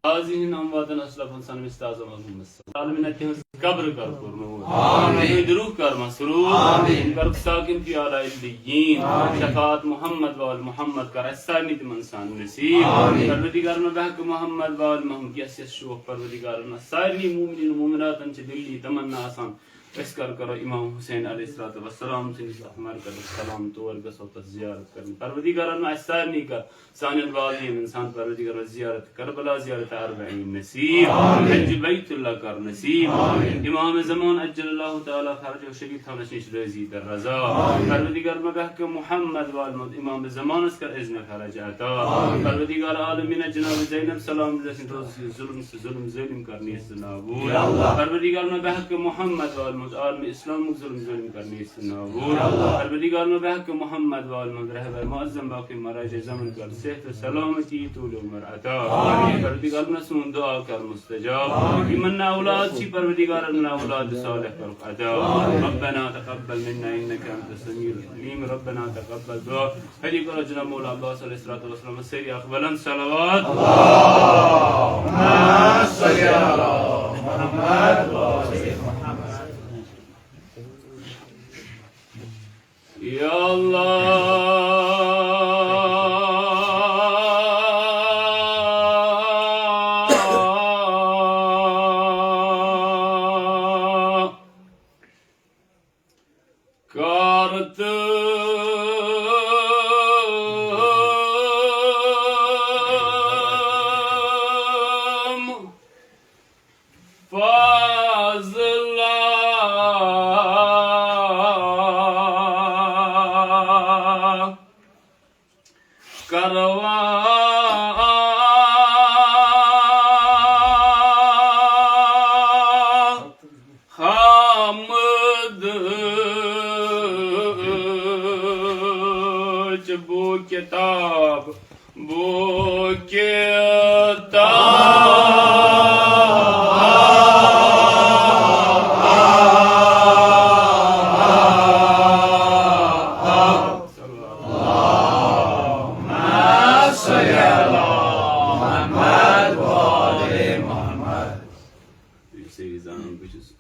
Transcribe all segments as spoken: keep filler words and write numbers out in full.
غازین امواتن اسلفن سنم استاذ محمد عالمین تہنز قبر کر پُرنور۔ آمین۔ تہنز روح کر مسرور۔ آمین۔ کر ساکن فی اعلی علیین۔ آمین۔ شفاعت محمد و آل محمد کر اسہِ سارنٕے تِمن سان نصیب۔ آمین۔ پروردگار مےٚ بحق محمد و آل محمد یس یس شوق پروردگار مےٚ سارنٕے مومنین و مومناتن چھِ دلی تمنا آسان۔ أسۍ کر کرو امام حسین علیہ الصلوۃ والسلام سٕنٛدِس اتھ مرکزس سلام، تور گژھو تتھ زیارت کرنہِ۔ پروردگارن اسہِ سارنٕے کر سانٮ۪ن والدین انسان پروردگارن زیارت کربلا، زیارت اربعین نصیب، آمین۔ حج بیت اللہ کر نصیب، آمین۔ امام زمان عجل اللہ تعالی فرجہ شریف تھاونس نش رضی تہٕ رضا، آمین۔ پروردگار مگہ کہ محمد والموت امام زمانس کر اذن فرج عطا، آمین۔ پروردگار عالمین جناب زینب سلام اللہ سٕنٛدِ روزس ظلم ظلم ظٲلِم کر نیست نابود۔ یا اللہ۔ پروردگار مےٚ بحق محمد وال منٛز عالم اسلامُک ظلم ظٲلِم کر نیست نابود۔ یا اللہ۔ پروردگار مےٚ بحق محمد وال منٛز رہبر معظم باقی مراجع زمن کر صحت و سلامتی طول عمر عطا۔ آمین۔ پروردگار مےٚ سون دعا کر مستجاب۔ آمین۔ یِمن نہ اولاد چھی پروردگارن نہ اولاد صالح کر عطا۔ آمین۔ ربنا تقبل منا انك انت السميع العليم۔ ربنا تقبل دعا۔ ہدی کرو جناب مولا عباس علیہ الصلوۃ والسلام سری اکھ بلند صلوات۔ اللهم صل على محمد وآل محمد۔ یا اللہ۔ کارتم فاضلا کروا حامد چ بو کتاب، بو کتاب۔ اللهم صل على محمد وآل محمد۔ یُس سٲری زانان، بہٕ چھُس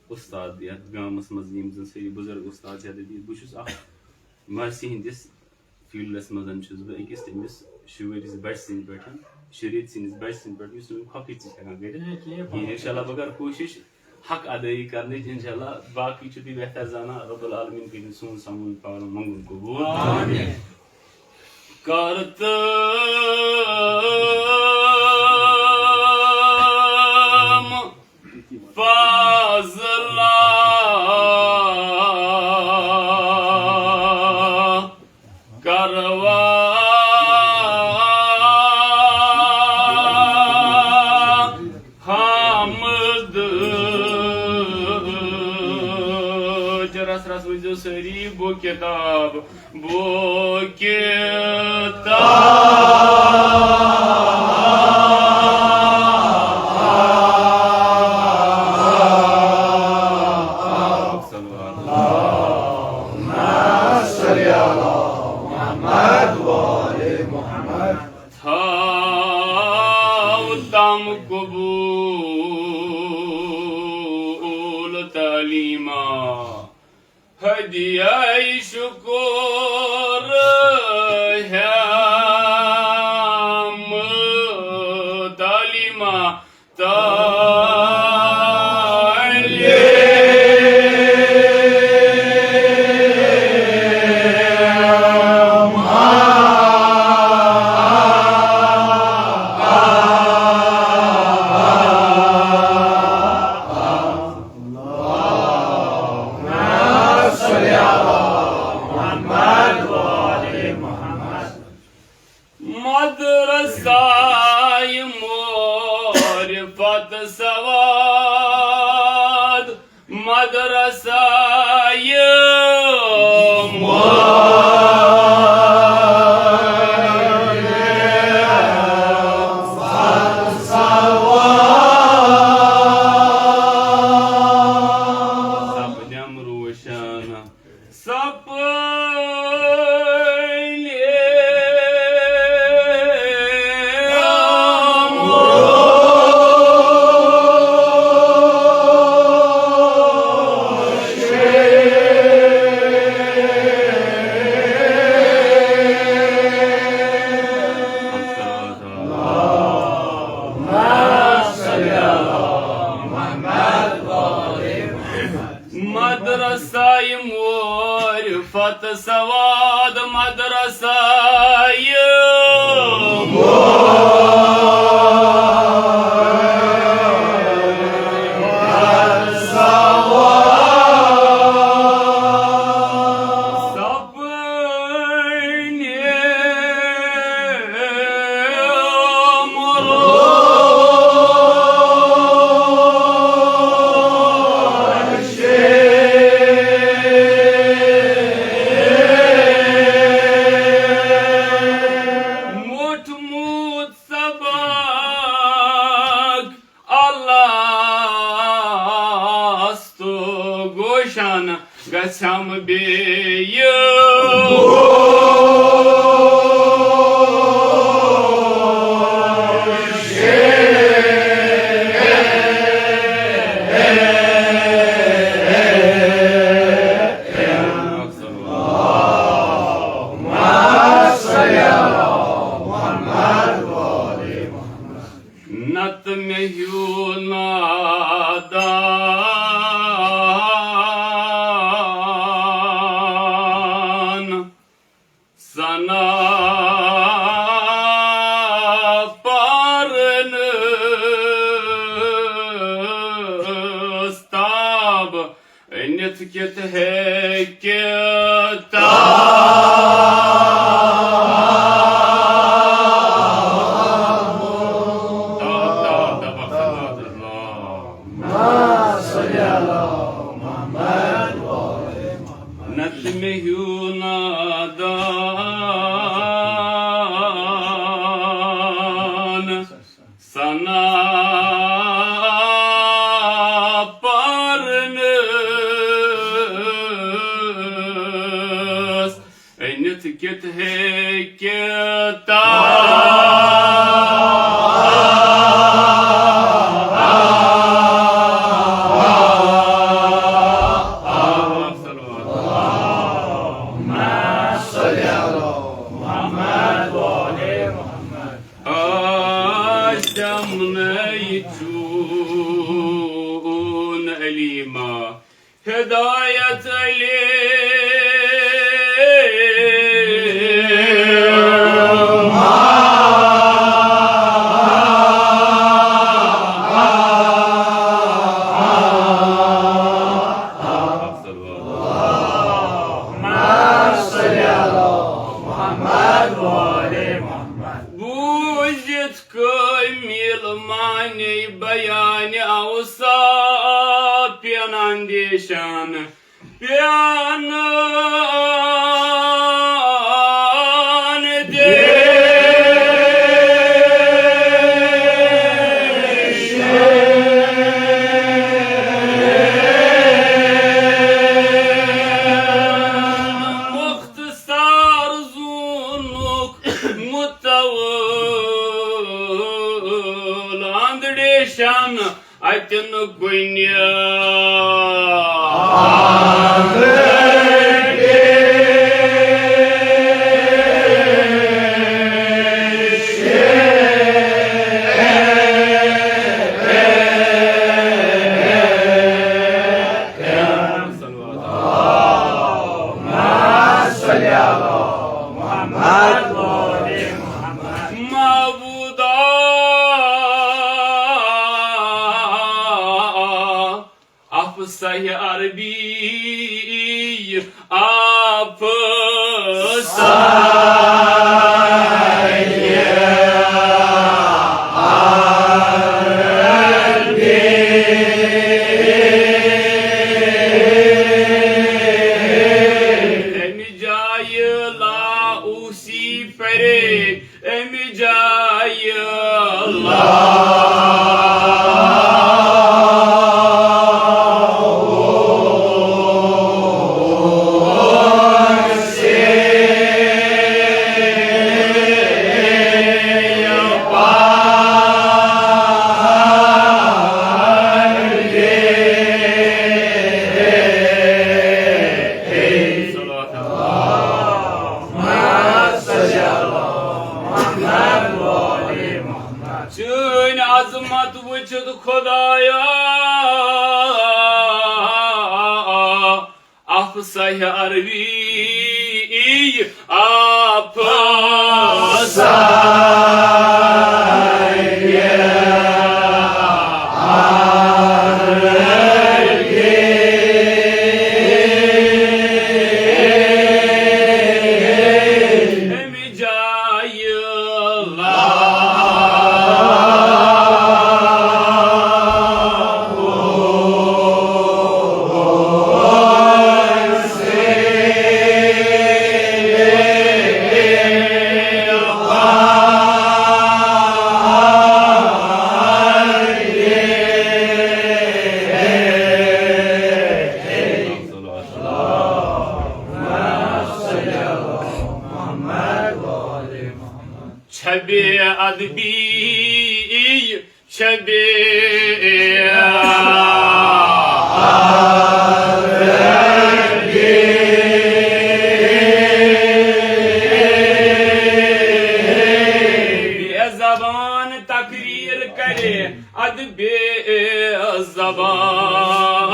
اُستاد یَتھ گامَس منٛز، یِم زَن سٲری بُزرگ اُستاد چھِ، یَتھ بہٕ چھُس اَکھ مرثی ہِنٛدِس فیٖلڈَس منٛز چھُس بہٕ أکِس تٔمِس شُرِس بَچہِ سٕنٛدِ پٲٹھۍ، شُرِس سٕنٛدِس بَچہِ سٕنٛدِ پٲٹھۍ، یُس نہٕ کھۄکھٕے چھِ ہٮ۪کان کٔرِتھ کِہیٖنۍ۔ اِنشاء اللہ بہٕ کَرٕ کوٗشِش حق ادٲیی کرنٕچ، انشاءاللہ۔ باقٕے چھِو تُہۍ بہتر زانان، رب العالمین کٔرِنۍ سون سمُن پاورُن منٛگُن قبوٗل۔ آمین۔ کرتم فاضلا کروا حامد چ۔ رس رس ؤنۍزیو سٲری بو کتاب، بو کتاب۔ اللهم صل على محمد وآل محمد۔ تھاو تام قبول تعلیما، ہدیہ شکر ہم تعلیما۔ اللهم صل على محمد وآل محمد۔ مدرسہ معرفت سواد، مدرسہ معرفت سواد۔ سپدیم روشن۔ سپنے سواد مدرسہ یہِ۔ سپنے مرو موٚٹھمُت سبق اللہ است گوشن گژھم بیٚیہِ۔ نتہٕ مےٚ ہیوٗ نادان سنا پرنس تاب أنِتھ کِتھ ہیٚکہِ تاب؟ تاب، تاب، تاب، اکھ سلوات اللہ۔ نتہٕ مےٚ ہیوٗ نادان سنا پرنس أنِتھ کِتھ ہیٚکہِ تاب؟ آسم نئی چون علیما ہدایت علی۔ بوٗزِتھ کٲمِل معنی بیانِ اوصاف پٮ۪ن اندیشن، پٮ۪ن اندیشن۔ مختصر زونُک متول اندیشن اتہِ نہٕ کُنہِ۔ معبودا افصح عربی، افصح عربی۔ امہِ جایہِ لا اوسی پرے، امہِ جایہِ لا۔ چٲنۍ عظمت وٕچھِتھ خدایا، سہہ عربی، آف سہہ عربی۔ اَمہِ جایہِ لا چھبے ادبی، چھبے ادبی۔ بے زبان تقریر کرے، ادبِ زبان۔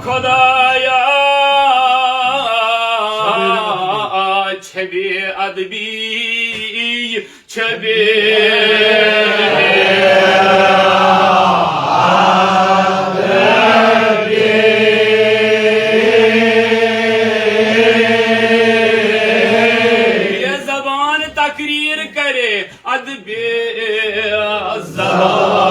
خدایا، چھبے ادبی، چھبے ادبی۔ بے زبان تقریر کرے، ادبِ زبان۔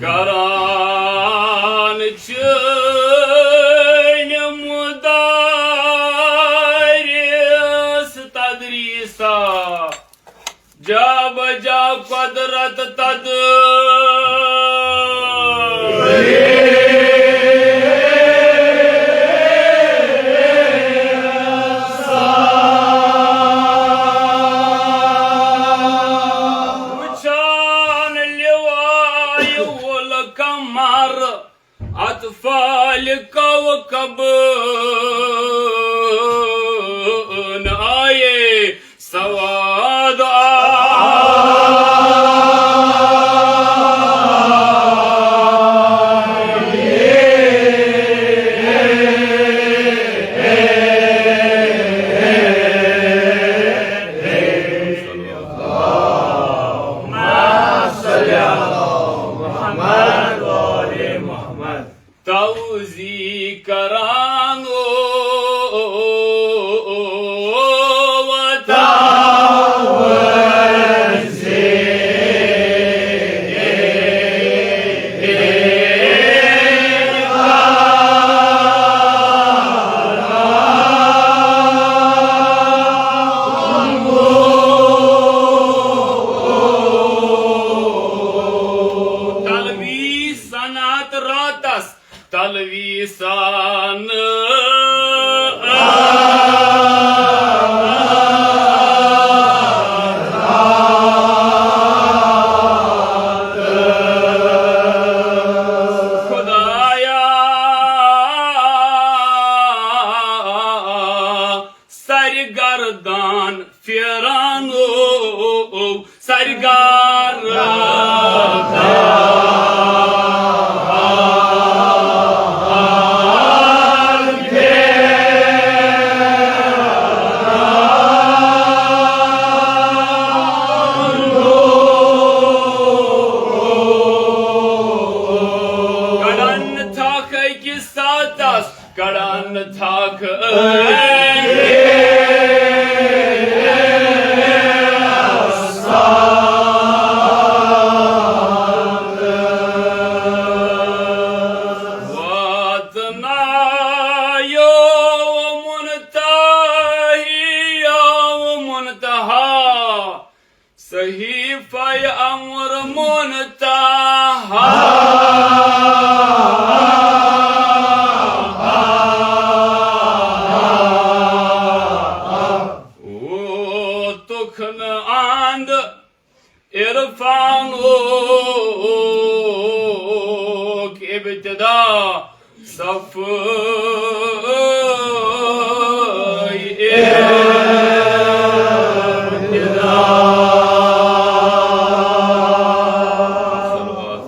کران چھٲنۍ مدارس تدریسا، جا بجا قدرت تدبیر۔ وچھان لواے وُل قمر، اطفال کوكبن آیے سواد آ۔ توزی کران و توزی۔ تلوی صنعت راتس تلویسان۔ خدایا، سرگردان پھیران و سرگردان پھیران۔ کڑان تھکھ أکِس ساتس، کڑان تھکھ أکِس واتنایو منتہی، یو منتہا، صحیفہ امر منتہا۔ ووتُکھ نہٕ اند عرفانُک ابتدا، صفٲیی ابتدا۔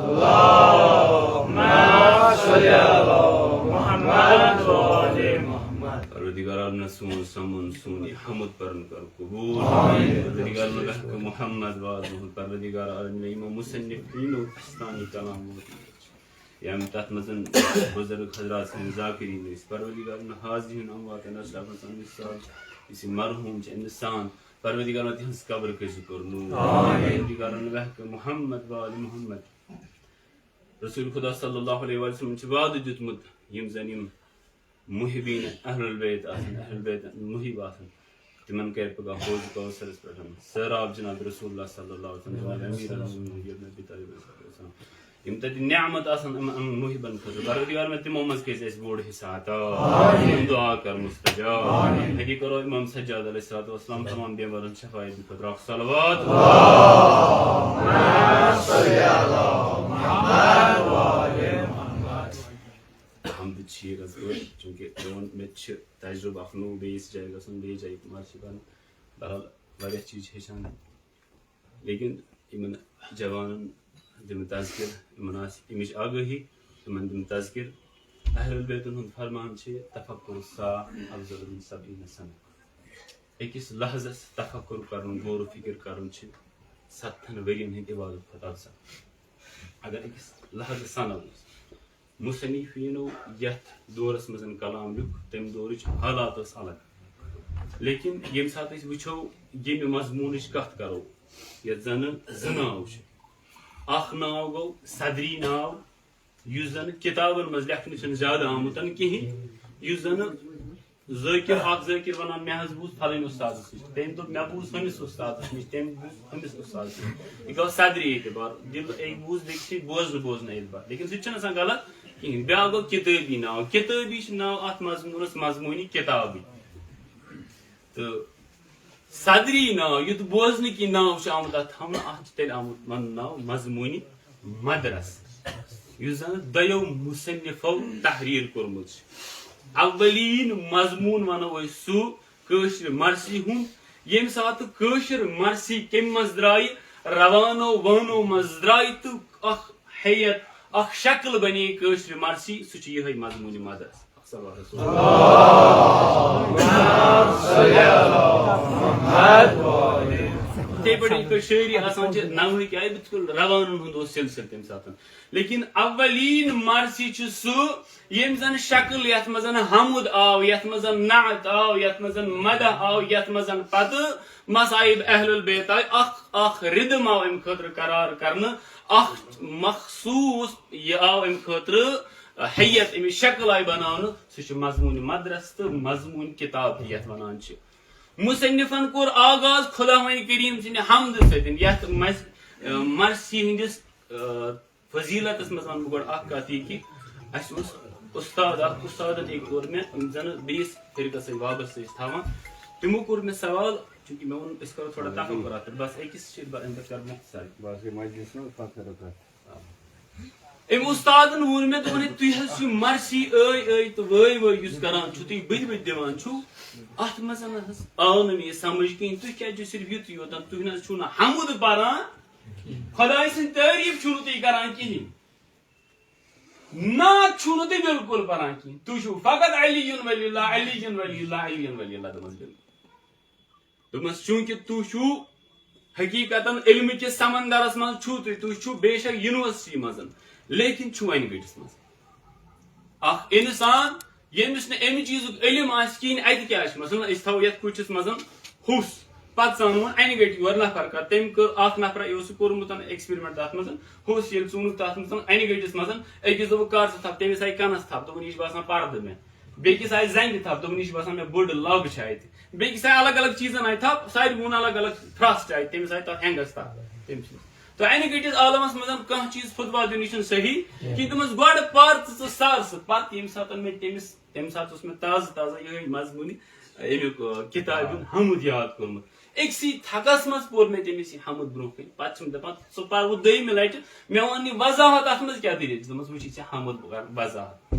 صلوات۔ اللہم صل علی محمد و آل محمد۔ پروردگار عالمن سون سمن، سون یہِ حمد پرن کر قبول۔ آمین۔ پروردگار عالمن بحق محمد و آل محمد۔ پروردگار عالمن یِمو مصنفینو استانی کلام ووتمُت چھُ، یِم تَتھ منٛز بُزرگ حضرات سٲنۍ ذاکرین ٲسۍ، پروردگار عالمن حاضرین امواتن اشرافن سان مثال، یُس یہِ مرحوم چھُ أمِس سان، پروردگار عالمن تِہنٛز قبر کٔرۍ زِ پُر نوٗر۔ آمین۔ پروردگار عالمن بحق محمد و آل محمد۔ رسول خدا صلی اللہ علیہ وسلم چھُ وعدٕ دیُتمُت، یِم زن یِم محبین اہل البیت آسن، اہل البیت محب آسن، تِمن کرِ پگاہ حوض کوثرس پٮ۪ٹھ سیراب جناب رسول اللہ صلی اللہ علیہ وسلم، جناب امیر المومنین ابن ابی طالب علیہ السلام۔ یِم تتہِ نعمت آسن یِمن، یِمن محبن خٲطرٕ، پروردگار عالمن تِمو منٛز کٔرۍ زِ اَسہِ بوٚڑ حصہٕ عطا۔ یِم دعا کر مستجاب۔ أتی کرو امام سجاد علیہ الصلوۃ والسلام تمام بیمارن شفا دِنہٕ خٲطرٕ اکھ صلوات۔ حمد چھِ یہِ گژھان، چوٗنٛکہِ مےٚ ووٚن، مےٚ تہِ چھِ تجرُبہٕ اکھ نوٚو بیٚیِس جایہِ گژھُن، بیٚیِس جایہِ مارشی کرُن۔ بہرحال، واریاہ چیٖز چھِ ہیٚچھان۔ لیکن یِمن جوانن دِمہٕ تذکر، یِمن آسہِ اَمِچ آگٲہی، یِمن دِمہٕ تذکر۔ اہل بیتن ہُنٛد فرمان چھِ، تفکر سا افضل من سبعین سنہ۔ أکِس لحظس تفکر کرُن، غور و فکر کرُن چھِ ستتھن ؤرین ہٕنٛدِ عبادت کھۄتہٕ افضل۔ اگر أکِس لحظس سنو أسۍ، مصنفینو یتھ دورس منٛز کلام لیوٚکھ، تمہِ دورٕچ حالات ٲس الگ۔ لیکن ییٚمہِ ساتہٕ أسۍ وٕچھو، ییٚمہِ مضموٗنٕچ کتھ کرو، یتھ زن زٕ ناو چھِ، اکھ ناو گوٚو صدری ناو، یُس زن کتابن منٛز لیکھنہٕ چھُنہٕ زیادٕ آمُت کِہینۍ، یُس زن ذٲکِر، اکھ ذٲکِر ونان، مےٚ حظ بوٗز فلٲنۍ استادس نِش، تٔمۍ دوٚپ، مےٚ بوٗز ہُمِس استادس نِش، تٔمۍ بوٗز ہُمِس استادس نِش۔ یہِ گوٚو صدری اعتبار، دِل أکۍ بوٗز بیٚکہِ سٕے، بوزنہٕ بوزنہٕ اعتبار۔ لیکن سُہ تہِ چھُنہٕ آسان غلط کِہینۍ۔ بیٛاکھ گوٚو کِتٲبی ناو۔ کِتٲبی چھُ ناو اتھ مضموٗنس مضموٗنی کِتابٕے۔ تہٕ صدری ناو، یُتھ بوزنہٕ کِنۍ ناو چھُ آمُت اتھ تھاونہٕ، اتھ چھُ تیٚلہِ آمُت وننہٕ ناو مضموٗنی مدرس، یُس زن دۄیو مصنفو تحریر کوٚرمُت چھُ۔ اولین مضموٗن ونو أسۍ سُہ کٲشرِ مرثی ہُنٛد، ییٚمہِ ساتہٕ کٲشِر مرثی کمہِ منٛز درٛایہِ، روانو وانو منٛز درٛایہِ تہٕ اکھ ہیئت، اکھ شکل بنے کٲشرِ مرثی، سُہ چھُ یِہوٚے مضموٗنِ مدرس۔ اکھ صلوات رسول۔ یِتھے پٲٹھۍ یِتھ پٲٹھۍ شٲعری آسان چھِ، نوحہٕ کہِ آیہِ بِلکُل روانن ہُنٛد اوس سلسلہٕ تَمہِ ساتہٕ۔ لیکن اولین مرثی چھُ سُہ، ییٚمہِ زن شکل، یتھ منٛز زن حمد آو، یتھ منٛز زن نعت آو، یتھ منٛز زن مدح آو، یتھ منٛز زن پتہٕ مصائب اہل البیت آے، اکھ، اکھ ردم آو امہِ خٲطرٕ قرار کرنہٕ، اکھ مخصوص یہِ آو امہِ خٲطرٕ ہیئت، امِچ شکل آیہِ بناونہٕ، سُہ چھُ مضموٗنِ مدرس تہٕ مضموٗنِ کِتاب تہِ یتھ ونان چھِ۔ مصنفن کوٚر آغاز خداوند کریم سٕنٛدِ حمدٕ سۭتۍ، یتھ مس-، مرثی ہٕنٛدِس، فضیلتس منٛز ونہٕ بہٕ گۄڈٕ اکھ کتھ، یہِ کہِ اسہِ اوس استاد اکھ، استادن أکۍ کوٚر مےٚ، یِم زن بیٚیِس فرقس سۭتۍ وابستہٕ ٲسۍ تھاوان، تِمو کوٚر مےٚ سوال، چونکہ مےٚ ووٚن أسۍ کرو تھوڑا تفکر اتھ پٮ۪ٹھ، بس أکِس چھِ، بہٕ، اَمہِ پٮ۪ٹھ کرٕ مۄختصر۔ بس یہِ مجلس نہ پتہٕ کرو کتھ۔ أمۍ استادن ووٚن مےٚ، دوٚپُن، ہے، تُہۍ حظ چھِو مرثی ٲے ٲے تہٕ وٲے وٲے یُس کران چھِو، تُہۍ بٔدۍ بٔدۍ دِوان چھِو، اتھ منٛز نہ حظ آو نہٕ مےٚ یہِ سمجھ کِہیٖنۍ، تُہۍ کیازِ چھِو صرف یُتُے یوت، تُہۍ نہ حظ چھِو نہٕ حمد پران۔ خداے سٕنٛز تعریٖف چھِو نہٕ تُہۍ کران کِہیٖنۍ۔ نعت چھِو نہٕ تُہۍ بِلکُل پران کِہیٖنۍ۔ تُہۍ چھِو فقط علی ولی اللہ، علی ولی اللہ، علی ولی اللہ دَپان بِلکُل۔ دوٚپمَس، چوٗنٛکہِ تُہۍ چھِو حقیٖقتاً علمہٕ کِس سمندرس منٛز چھِو تُہۍ، تُہۍ چھِو بے شک یونیورسٹی منٛز، لیکن چھِو وَنہِ گٔٹِس منٛز۔ اکھ اِنسان ییٚمِس نہٕ اَمہِ چیٖزُک علم آسہِ کِہیٖنۍ، اَتہِ کیٛاہ چھُ؟ مثلاً، أسۍ تھاوو یَتھ کُٹھِس منٛز ہوٚس، پتہٕ ژانوُن انہِ گٔٹۍ یور نفر کر۔ تٔمۍ کٔر اکھ نفرا، یہِ اوس سُہ کوٚرمُت ایکسپیرمنٹ تتھ منٛز، ہُہ اوس ییٚلہِ ژوٗنُک تتھ منٛز انہِ گٔٹِس منٛز، أکِس دوٚپُکھ، "کر ژٕ تھپھ؟" تٔمِس آیہِ کنس تھپھ، دوٚپُن، "یہِ چھُ باسان پردٕ مےٚ۔" بیٚکِس آیہِ زنٛگہِ تھپھ، دوٚپُن، "یہِ چھُ باسان مےٚ بٔڑ لب چھِ اتہِ۔" بیٚکِس آیہِ الگ الگ چیٖزن آیہِ تھپھ، سارِوٕے ووٚن الگ الگ تھرسٹ آیہِ، تٔمِس آیہِ تتھ ہینگس تھپھ تٔمۍ سٕنٛز۔ تو انہِ گٔٹِس عالمس منٛز کانٛہہ چیٖز فتوا دیُن، یہِ چھُنہٕ صحیح کینٛہہ۔ کِہیٖنۍ۔ تِم ٲسۍ گۄڈٕ پرٕ ژٕ ژٕ سر سُہ، پتہٕ ییٚمہِ ساتہٕ مےٚ تٔمِس، تمہِ ساتہٕ اوس مےٚ تازٕ تازٕ یِہوٚے مضموٗنہِ اَمیُک، آ، کِتابہِ ہُنٛد حمد یاد کوٚرمُت۔ أکسٕے تھکس منٛز پوٚر مےٚ تٔمِس یہِ حمد برونٛہہ کَنہِ۔ پتہٕ چھُم دَپان، ژٕ پر وۄنۍ دوٚیمہِ لَٹہِ، مےٚ وَن یہِ وضاحت اَتھ منٛز کیٛاہ دٔلیٖل چھِ۔ دوٚپمَس، وٕچھ، یہِ چھِ حمد وضاحت۔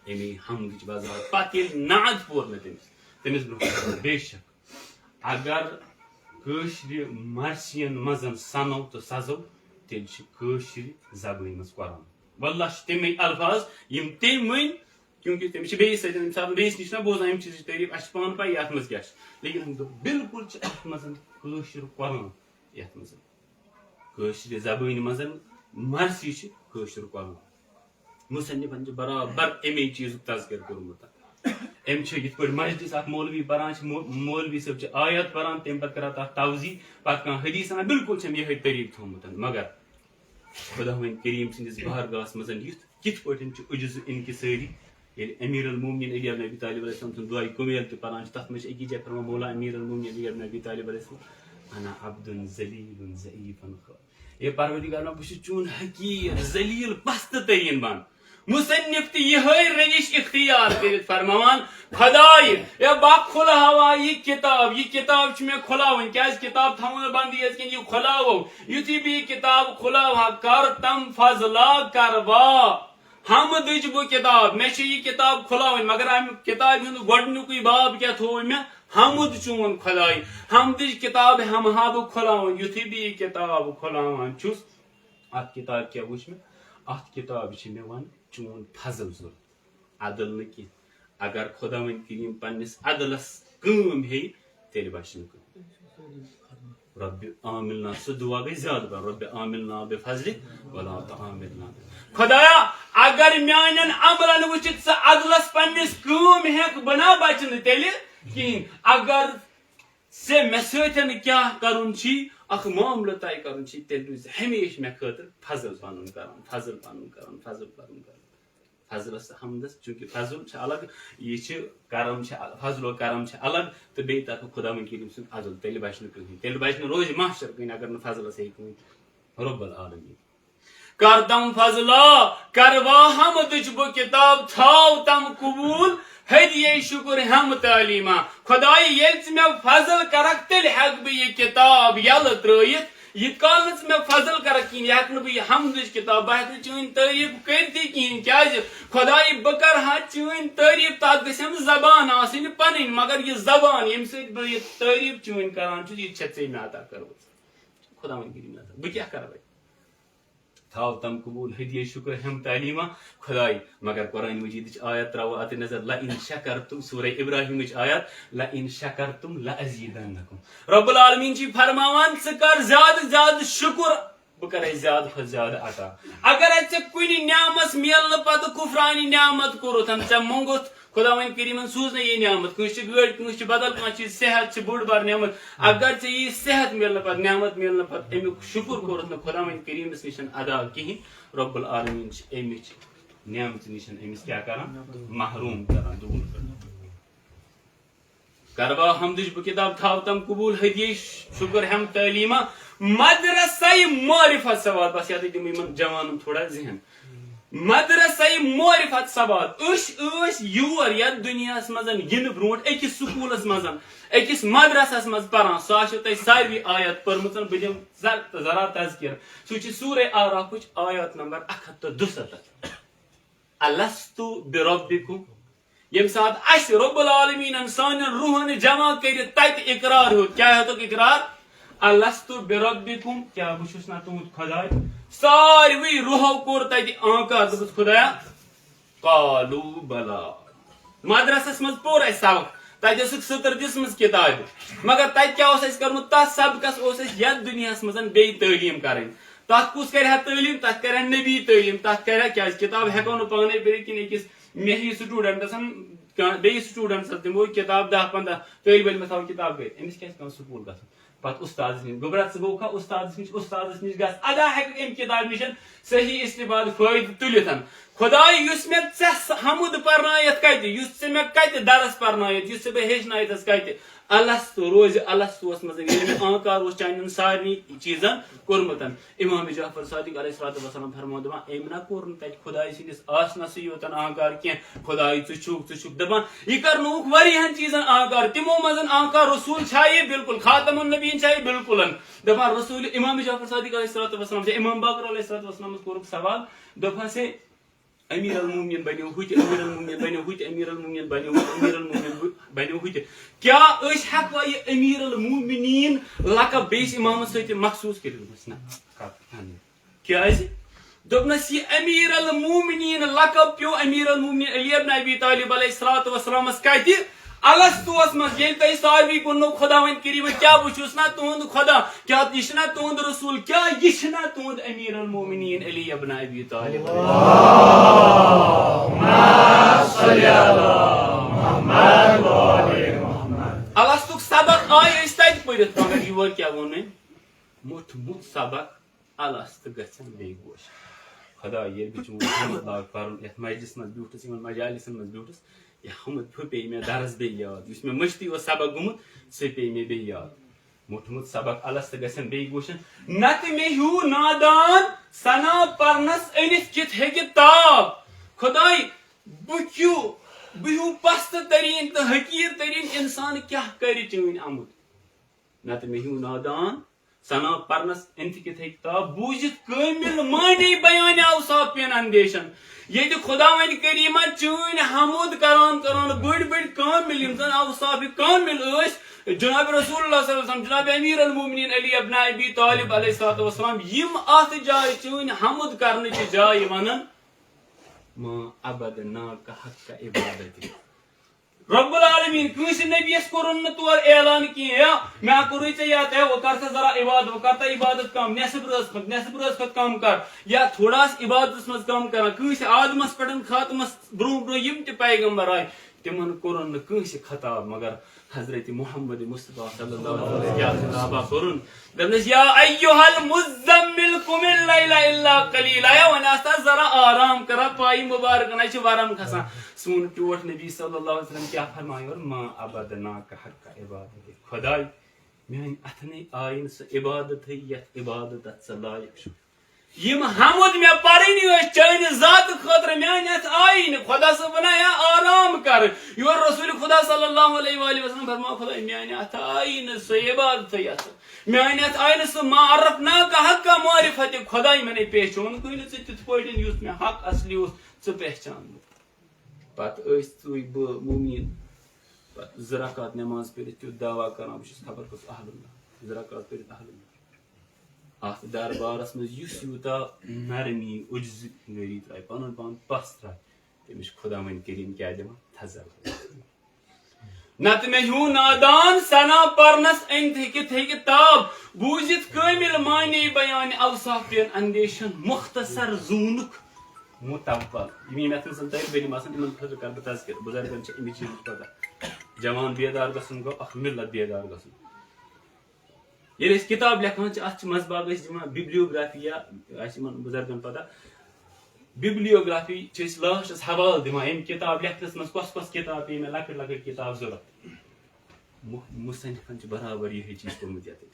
اَمی حمدٕچ وضاحت۔ پتہٕ ییٚلہِ نعت پوٚر مےٚ تٔمِس، تٔمِس برونٛہہ کَنہِ، بے شک، اگر کٲشرِ مرثین منٛز سَنو تہٕ سَزو، تیٚلہِ چھِ کٲشرِ زبٲنۍ منٛز قرآن۔ واللہ چھِ تِمے الفاظ، یِم تٔمۍ ؤنۍ، کیونکہ تٔمِس چھِ بیٚیِس سۭتۍ، ییٚمہِ ساتہٕ بیٚیِس نِش نہ بوزان، یِم چیٖز چھِ تعریٖف، اَسہِ چھِ پانہٕ پَیی اَتھ منٛز کیٛاہ چھِ۔ لیکن أمۍ دوٚپ، بالکل چھِ اَتھ منٛز کٲشُر قرآن، یَتھ منٛز کٲشرِ زبٲنۍ منٛز مرثی چھِ کٲشُر قرآن۔ مصنفن چھِ برابر اَمے چیٖزُک تذکر کوٚرمُت۔ أمۍ چھِ یِتھ پٲٹھۍ مجلس اکھ مولوی پران چھِ، مو-، مولوی صٲب چھِ آیت پران، تَمہِ پتہٕ کران تَتھ توضیح، پتہٕ کانٛہہ حدیث اَنان، بالکل چھِ أمۍ یِہوٚے طریٖقہٕ تھوٚومُت۔ مگر خداوند کریم سٕنٛدِس بارگاہس منٛز یُتھ کِتھ پٲٹھۍ چھُ عجز و انکساری۔ ییٚلہِ امیر المومنین علی ابن ابی طالب علیہ السلام سُنٛد دعائے کمیل تہِ پران چھِ، تتھ منٛز چھِ أکِس جایہِ فرمان، مولا امیر المومنین علی ابن ابی طالب علیہ السلام، "انا عبد ذلیل ضعیف خ-، اے پروردگار، بہٕ چھُس چون حقیٖر، ذلیل، پستہٕ تریٖن بنٛد۔" مصنف تہِ یِہوٚے روش اختیار کٔرِتھ فرماوان، "خداے، یا بہٕ کھُلاوہا یہِ کِتاب، یہِ کِتاب چھِ مےٚ کھُلاوٕنۍ، کیٛازِ کِتاب تھاوو نہٕ بنٛدٕے یٲژ کِنہٕ یہِ کھُلاوو؟ یُتھُے بہٕ یہِ کِتاب کھُلاوہا، کر تم فضلا کروا حمدٕچ بہٕ کِتاب، مےٚ چھِ یہِ کِتاب کھُلاوٕنۍ، مگر اَمہِ کِتابہِ ہُنٛد گۄڈٕنیُکُے باب کیٛاہ تھوٚو مےٚ؟ حمد چون خداے، حمدٕچ کِتاب ہٮ۪مہٕ ہا بہٕ کھُلاوٕنۍ، یُتھُے بہٕ یہِ کِتاب کھُلاوان چھُس۔" اتھ کِتابہِ کیٛاہ وُچھ مےٚ؟ اتھ کِتابہِ چھِ مےٚ وَن چون فضل ضروٗرت، عدل نہٕ کینٛہہ۔ اگر خداوند کریم پننِس عدلس کٲم ہیٚیہِ، تیٚلہِ بچہِ نہٕ کٕہٕنۍ۔ رب عاملنا، سُہ دعا گژھِ زیادٕ پَہَن، رب عاملنا بفضلک ولا تعاملنا۔ خدایا، اگر میانٮ۪ن عملن وٕچھِتھ ژٕ عدلس پننِس کٲم ہیٚکھ بہٕ نہ بچہِ نہٕ تیٚلہِ کِہیٖنۍ۔ اگر ژےٚ مےٚ سۭتۍ کیٛاہ کرُن چھی، اکھ معاملہٕ طے کرُن چھی، تیٚلہِ روٗزِ ہمیشہِ مےٚ خٲطرٕ فضل پنُن کران، فضل پنُن کران، فضل پنُن کران۔ فضلس تہٕ حمدس، چونکہ فضل چھِ الگ، یہِ چھِ کرم چھِ ال-، فضل و کرم چھِ الگ، تہٕ بیٚیہِ طرفہٕ خداوند کریم سُنٛد عدل، تیٚلہِ بچہِ نہٕ کٕہٕنۍ، تیٚلہِ بچہِ نہٕ روزِ محشر کٕہٕنۍ اگر نہٕ فضلس ہیٚیہِ کٕہٕنۍ۔ رب العالمین۔ کر تم فضلا، کروا حمدٕچ بہٕ کِتاب، تھاو تم قبول، ہدیے شکر ہم تعلیما۔ خداے، ییٚلہِ ژٕ مےٚ فضل کرکھ، تیٚلہِ ہٮ۪کہٕ بہٕ یہِ کِتاب یَلہٕ ترٲیِتھ۔ یہِ کال نہٕ ژٕ مےٚ فضل کرکھ کِہیٖنۍ، یہِ ہٮ۪کہٕ نہٕ بہٕ یہِ حمدٕچ کِتاب، بہٕ ہٮ۪کہٕ نہٕ چٲنۍ تعریٖف کٔرتھٕے کِہیٖنۍ۔ کیٛازِ؟ خداے، بہٕ کرٕ ہا چٲنۍ تعریٖف، تَتھ گژھِ ہا نہٕ زبان آسٕنۍ پنٕنۍ، مگر یہِ زبان، ییٚمہِ سۭتۍ بہٕ یہِ تعریٖف چٲنۍ کران چھُس، یہِ تہِ چھےٚ ژےٚ مےٚ عطا کٔرمٕژ۔ خداوند کریم عطا۔ بہٕ کیٛاہ کرٕ وۄنۍ؟ تھاو تم قبول، ہدیے شکر ہم تعلیما۔ خداے، مگر قرآن مجیدٕچ آیت تراوو اتہِ نظر، لئن شکرتم، سورہ ابراہیمٕچ آیت، لئن شکرتم لازیدنکم۔ رب العالمین چھِ فرماوان، ژٕ کر زیادٕ زیادٕ شکر، بہٕ کرے زیادٕ کھۄتہٕ زیادٕ عطا۔ اگر ژےٚ کُنہِ نعمت میلنہٕ پتہٕ کفرانی نعمت کوٚرُتھ، ژےٚ موٚنگُتھ، خداوند کریمن سوٗز نہٕ یہِ نعمت، کٲنٛسہِ چھِ گٲڑۍ، کٲنٛسہِ چھِ بدل کانٛہہ چیٖز، صحت چھِ بوٚڑ بار نعمت۔ اگر ژےٚ یہِ صحت میلنہٕ پتہٕ، نعمت میلنہٕ پتہٕ امیُک شکر کوٚرُتھ نہٕ خداوند کریمس نِش ادا کِہیٖنۍ، رب العالمین چھِ امِچ نعمژٕ نِش أمِس کیٛاہ کران؟ محروم کران، دوٗر کران۔ کروا حمدٕچ بہٕ کِتاب، تھاو تم قبول، ہدیے شکر ہم تعلیمہ، مدرسے معرفت سواد۔ بس یتھ دِمہٕ یِمن جوانن تھوڑا ذہن۔ مدرسے معرفت سواد۔ أسۍ ٲسۍ یور یتھ دُنیاہس منٛز یِنہٕ برونٛٹھ أکِس سکوٗلس منٛز، أکِس مدرسس منٛز پران۔ سُہ آسیو تۄہہِ ساروی آیت پٔرمٕژ، بہٕ دِمہٕ ذر-، ذرا تذکر۔ سُہ چھُ سورہ آرافٕچ آیت نمبر اکھ ہتھ تہٕ دُسَتتھ۔ الستُ بربکم۔ ییٚمہِ ساتہٕ اَسہِ رب العالمیٖنَن سانٮ۪ن روحن جمع کٔرِتھ تَتہِ اقرار ہیوٚت، کیٛاہ ہیوٚتُکھ اقرار؟ الستُ بربکم، کیٛاہ بہٕ چھُس نہ تُہُنٛد خداے؟ ساروٕے روحو کوٚر تَتہِ آنکار، دوٚپُس، خدایا، قالوا بلی۔ مدرسس منٛز پوٚر اَسہِ سبق، تَتہِ ٲسٕکھ سٕتر دِژمٕژ کِتابہِ، مگر تَتہِ کیٛاہ اوس اَسہِ کوٚرمُت؟ تَتھ سبقس اوس اَسہِ یَتھ دُنیاہس منٛز بیٚیہِ تعلیٖم کَرٕنۍ۔ تَتھ کُس کَرِ ہا تعلیٖم؟ تَتھ کَرِ ہا نبی تعلیٖم، تَتھ کَرِ ہا، کیٛازِ کِتاب ہٮ۪کو نہٕ پانَے پٔرِتھ کِنہٕ أکِس مےٚ ہی سٹوڈنٹس ہم کانٛہہ بیٚیِس سٹوڈنٹس دِمو کِتاب دَہ پنٛداہ، طٲلب علمس تھاوو کِتاب گٔرِتھ، أمِس کیٛازِ پٮ۪وان سکوٗل گژھُن؟ پتہٕ اُستادس نِش، گوٚبرا، ژٕ گوٚو کھا اُستادس نِش، اُستادس نِش گژھ، ادا ہٮ۪ککھ امہِ کِتابہِ نِش صحیح استفادٕ فٲیدٕ تُلِتھ۔ خداے، یُس مےٚ ژےٚ س-، حمد پرنٲیتھ کتہِ، یُس ژےٚ مےٚ کتہِ درس پرنٲیتھ، یُس ژےٚ بہٕ ہیٚچھنٲیتھس کتہِ، الستو روزِ الستوس منٛز ییٚلہِ مےٚ آنکار اوس چانٮ۪ن سارنٕے چیٖزن کوٚرمُت۔ امام جعفر صادق علیہ الصلوۃ والسلام فرماوان دپان، أمۍ نہ کوٚر نہٕ تتہِ خداے سٕنٛدِس آسنسٕے یوتن آنکار کینٛہہ، خداے ژٕ چھُکھ، ژٕ چھُکھ۔ دپان، یہِ کرنووُکھ واریاہن چیٖزن آنکار، تِمو منٛز آنکار رسول چھا یہِ؟ بالکل۔ خاتم النبیین چھا یہِ؟ بالکل۔ دپان رسول، امام جعفر صادق علیہ الصلوۃ والسلام چھا؟ امام باقر علیہ الصلوۃ والسلامس کوٚرُکھ سوال، دوٚپہس، ہے، امیر المومنین بنیو ہُہ تہِ، امیر المومنین بنیو ہُہ تہِ، امیر المومنین بنیو ہُہ تہِ، امیر المومنین بہ-، بنیو ہُہ تہِ۔ کیٛاہ أسۍ ہٮ۪کوا یہِ امیر المومنین لقب بیٚیِس امامس سۭتۍ مخصوٗص کٔرِتھ؟ دوٚپمَس، نہ، کَتھ اَنٕنۍ۔ کیٛازِ؟ دوٚپنَس، یہِ امیر المومنین لقب پیوٚو امیر المومنین علی ابن ابی طالب علیہ الصلوۃ والسلامس کتہِ؟ الستوس منٛز، ییٚلہِ تۄہہِ ساروی ووٚننو خداوند کریٖمن، کیٛاہ بہٕ چھُس نا تُہُنٛد خدا؟ کیٛاہ یہِ چھُنا تُہُنٛد رسول؟ کیٛاہ یہِ چھُنا تُہُنٛد امیر المومنین علی ابن ابی طالب؟ الستُک سبق آیہِ أسۍ تتہِ پٔرِتھ، مگر یور کیٛاہ ووٚن أمۍ؟ موٚٹھ موٚٹ سبق۔ الستہٕ گژھن بیٚیہِ گوش۔ خدا، ییٚلہِ بہٕ چون حمد لاگہٕ پرُن، یتھ مجلس منٛز بیوٗٹھُس، یِمن مجالسن منٛز بیوٗٹھُس، یہِ حمد ہیوٚو پیٚیہِ مےٚ درس بیٚیہِ یاد۔ یُس مےٚ مٔشتٕے اوس سبق گوٚمُت، سُہ پیٚیہِ مےٚ بیٚیہِ یاد۔ موٚٹھمُت سبق الستہٕ گژھن بیٚیہِ گوشن۔ نتہٕ مےٚ ہیوٗ نادان ثنا پرنس أنِتھ کِتھ ہیٚکہِ تاب۔ خداے، بہٕ کیُو، بہٕ ہیوٗ پستہٕ تریٖن تہٕ حقیٖر تریٖن انسان کیٛاہ کرِ چٲنۍ آمُت؟ نتہٕ مےٚ ہیوٗ نادان ثنا پرنس أنتھِ کِتھے کِتاب بوٗزِتھ کٲمِل معنی بیانِ اوصاف پین اندیشن۔ ییٚتہِ خداوند کریٖمہ چٲنۍ حمد کران کران بٔڑۍ بٔڑۍ کامِل، یِم زن اوصاف کامِل ٲسۍ، جناب رسول اللہ صلی اللہ علیہ وسلم، جناب امیر المومنین علی ابن ابی طالب علیہ الصلوۃ والسلام، یِم اتھ جایہِ چٲنۍ حمد کرنٕچہِ جایہِ ونان، ما عبدناک حق عبادتی۔ رب العالمین، کٲنٛسہِ نبیَس کوٚرُن نہٕ تور اعلان کینٛہہ، یا مےٚ کوٚرُے ژےٚ یاد، ہے، وۄنۍ کر سا ذرا عبادت، وۄنۍ کر تہٕ عبادت کم، نٮ۪صٕف رٲژ کھۄتہٕ، نٮ۪صٕف رٲژ کھۄتہٕ کم کر، یا تھوڑا آس عبادتس منٛز کم کران۔ کٲنٛسہِ آدمس پٮ۪ٹھ خاتمس برونٛہہ برونٛہہ یِم تہِ پیغمبر آے، تِمن کوٚرُن نہٕ کٲنٛسہِ خطاب، مگر حضرت محمد مصطفیٰ صلی اللہ علیہ وسلم کیٛاہ خطابہ کوٚرُن؟ دوٚپنَس، یا ایھا المزمل قم اللیل الا قلیلا، یا وۄنۍ آستا ذرا آرام کران، پایہِ مبارکن، اَسہِ چھِ ورم کھسان۔ سون ٹوٹھ نبی صلی اللہ علیہ وسلم کیٛاہ فرمایہِ اورٕ؟ ما عبدناک حق عبادتی۔ خداے، میٛانہِ اَتھٕ نے آیہِ نہٕ سۄ عبادتھٕے یَتھ عبادت اَتھ ژٕ لایق چھُکھ۔ یِم حمد مےٚ پرٕنۍ ٲسۍ چٲنہِ ذاتہٕ خٲطرٕ، میانہِ اَتھٕ آیی نہٕ۔ خدا صٲب وَنان، یا آرام کر۔ یور رسول خدا صلی اللہ علیہ وآلہ وسلم فرماو، خدا، میانہِ اَتھٕ آیی نہٕ سۄ عبادتھٕے یَتھ۔ میانہِ اَتھٕ آیہِ نہٕ سۄ ما عرفناک حق معرفت۔ خداے، مےٚ نے پہچون کُنہِ ژٕ تِتھ پٲٹھۍ یُتھ مےٚ حق اصلی اوس ژٕ پہچان۔ پتہٕ ٲسۍ ژٕے بہٕ مومین۔ پتہٕ زٕ رکعت نماز پٔرِتھ تیُتھ دعویٰ کران، بہٕ چھُس خبر کُس اہل اللہ۔ زٕ رکعت پٔرِتھ اہل اللہ۔ اتھ دربارس منٛز یُس یوٗتاہ نرمی، عجزی، غریٖب ترٛایہِ، پنُن پان پس ترٛایہِ، تٔمِس چھُ خداوند کریم کیٛاہ دِوان؟ تھزر۔ نتہٕ مےٚ ہیوٗ نادان ثنا پرنس أنۍ تھٔکِتھ ہیٚکہِ تاب بوٗزِتھ کٲمِل معنی بیان اوصاف پین اندیشن مختصر زوٗنُک متول۔ یِم یِم یتھ منٛز تۄہہِ بٔلِم آسن، یِمن خٲطرٕ کرٕ بہٕ تذکرٕ۔ بُزرگن چھِ اَمہِ چیٖزٕچ پتہ۔ جوان بیدار گژھُن گوٚو اکھ ملت بیدار گژھُن۔ ییٚلہِ أسۍ کِتاب لیکھان چھِ، اَتھ چھِ منٛزٕ باگ أسۍ دِوان bibliography یا آسہِ یِمَن بُزرگَن پَتہ، bibliography چھِ أسۍ لاسٹَس حوالہٕ دِوان، اَمہِ کِتاب لیکھنَس منٛز کۄس کۄس کِتاب پیٚیہِ مےٚ، لۄکٕٹۍ لۄکٕٹۍ کِتاب ضوٚرَتھ۔ مُ-، مُصنِفَن چھِ برابر یِہوٚے چیٖز کوٚرمُت یَتٮ۪تھ۔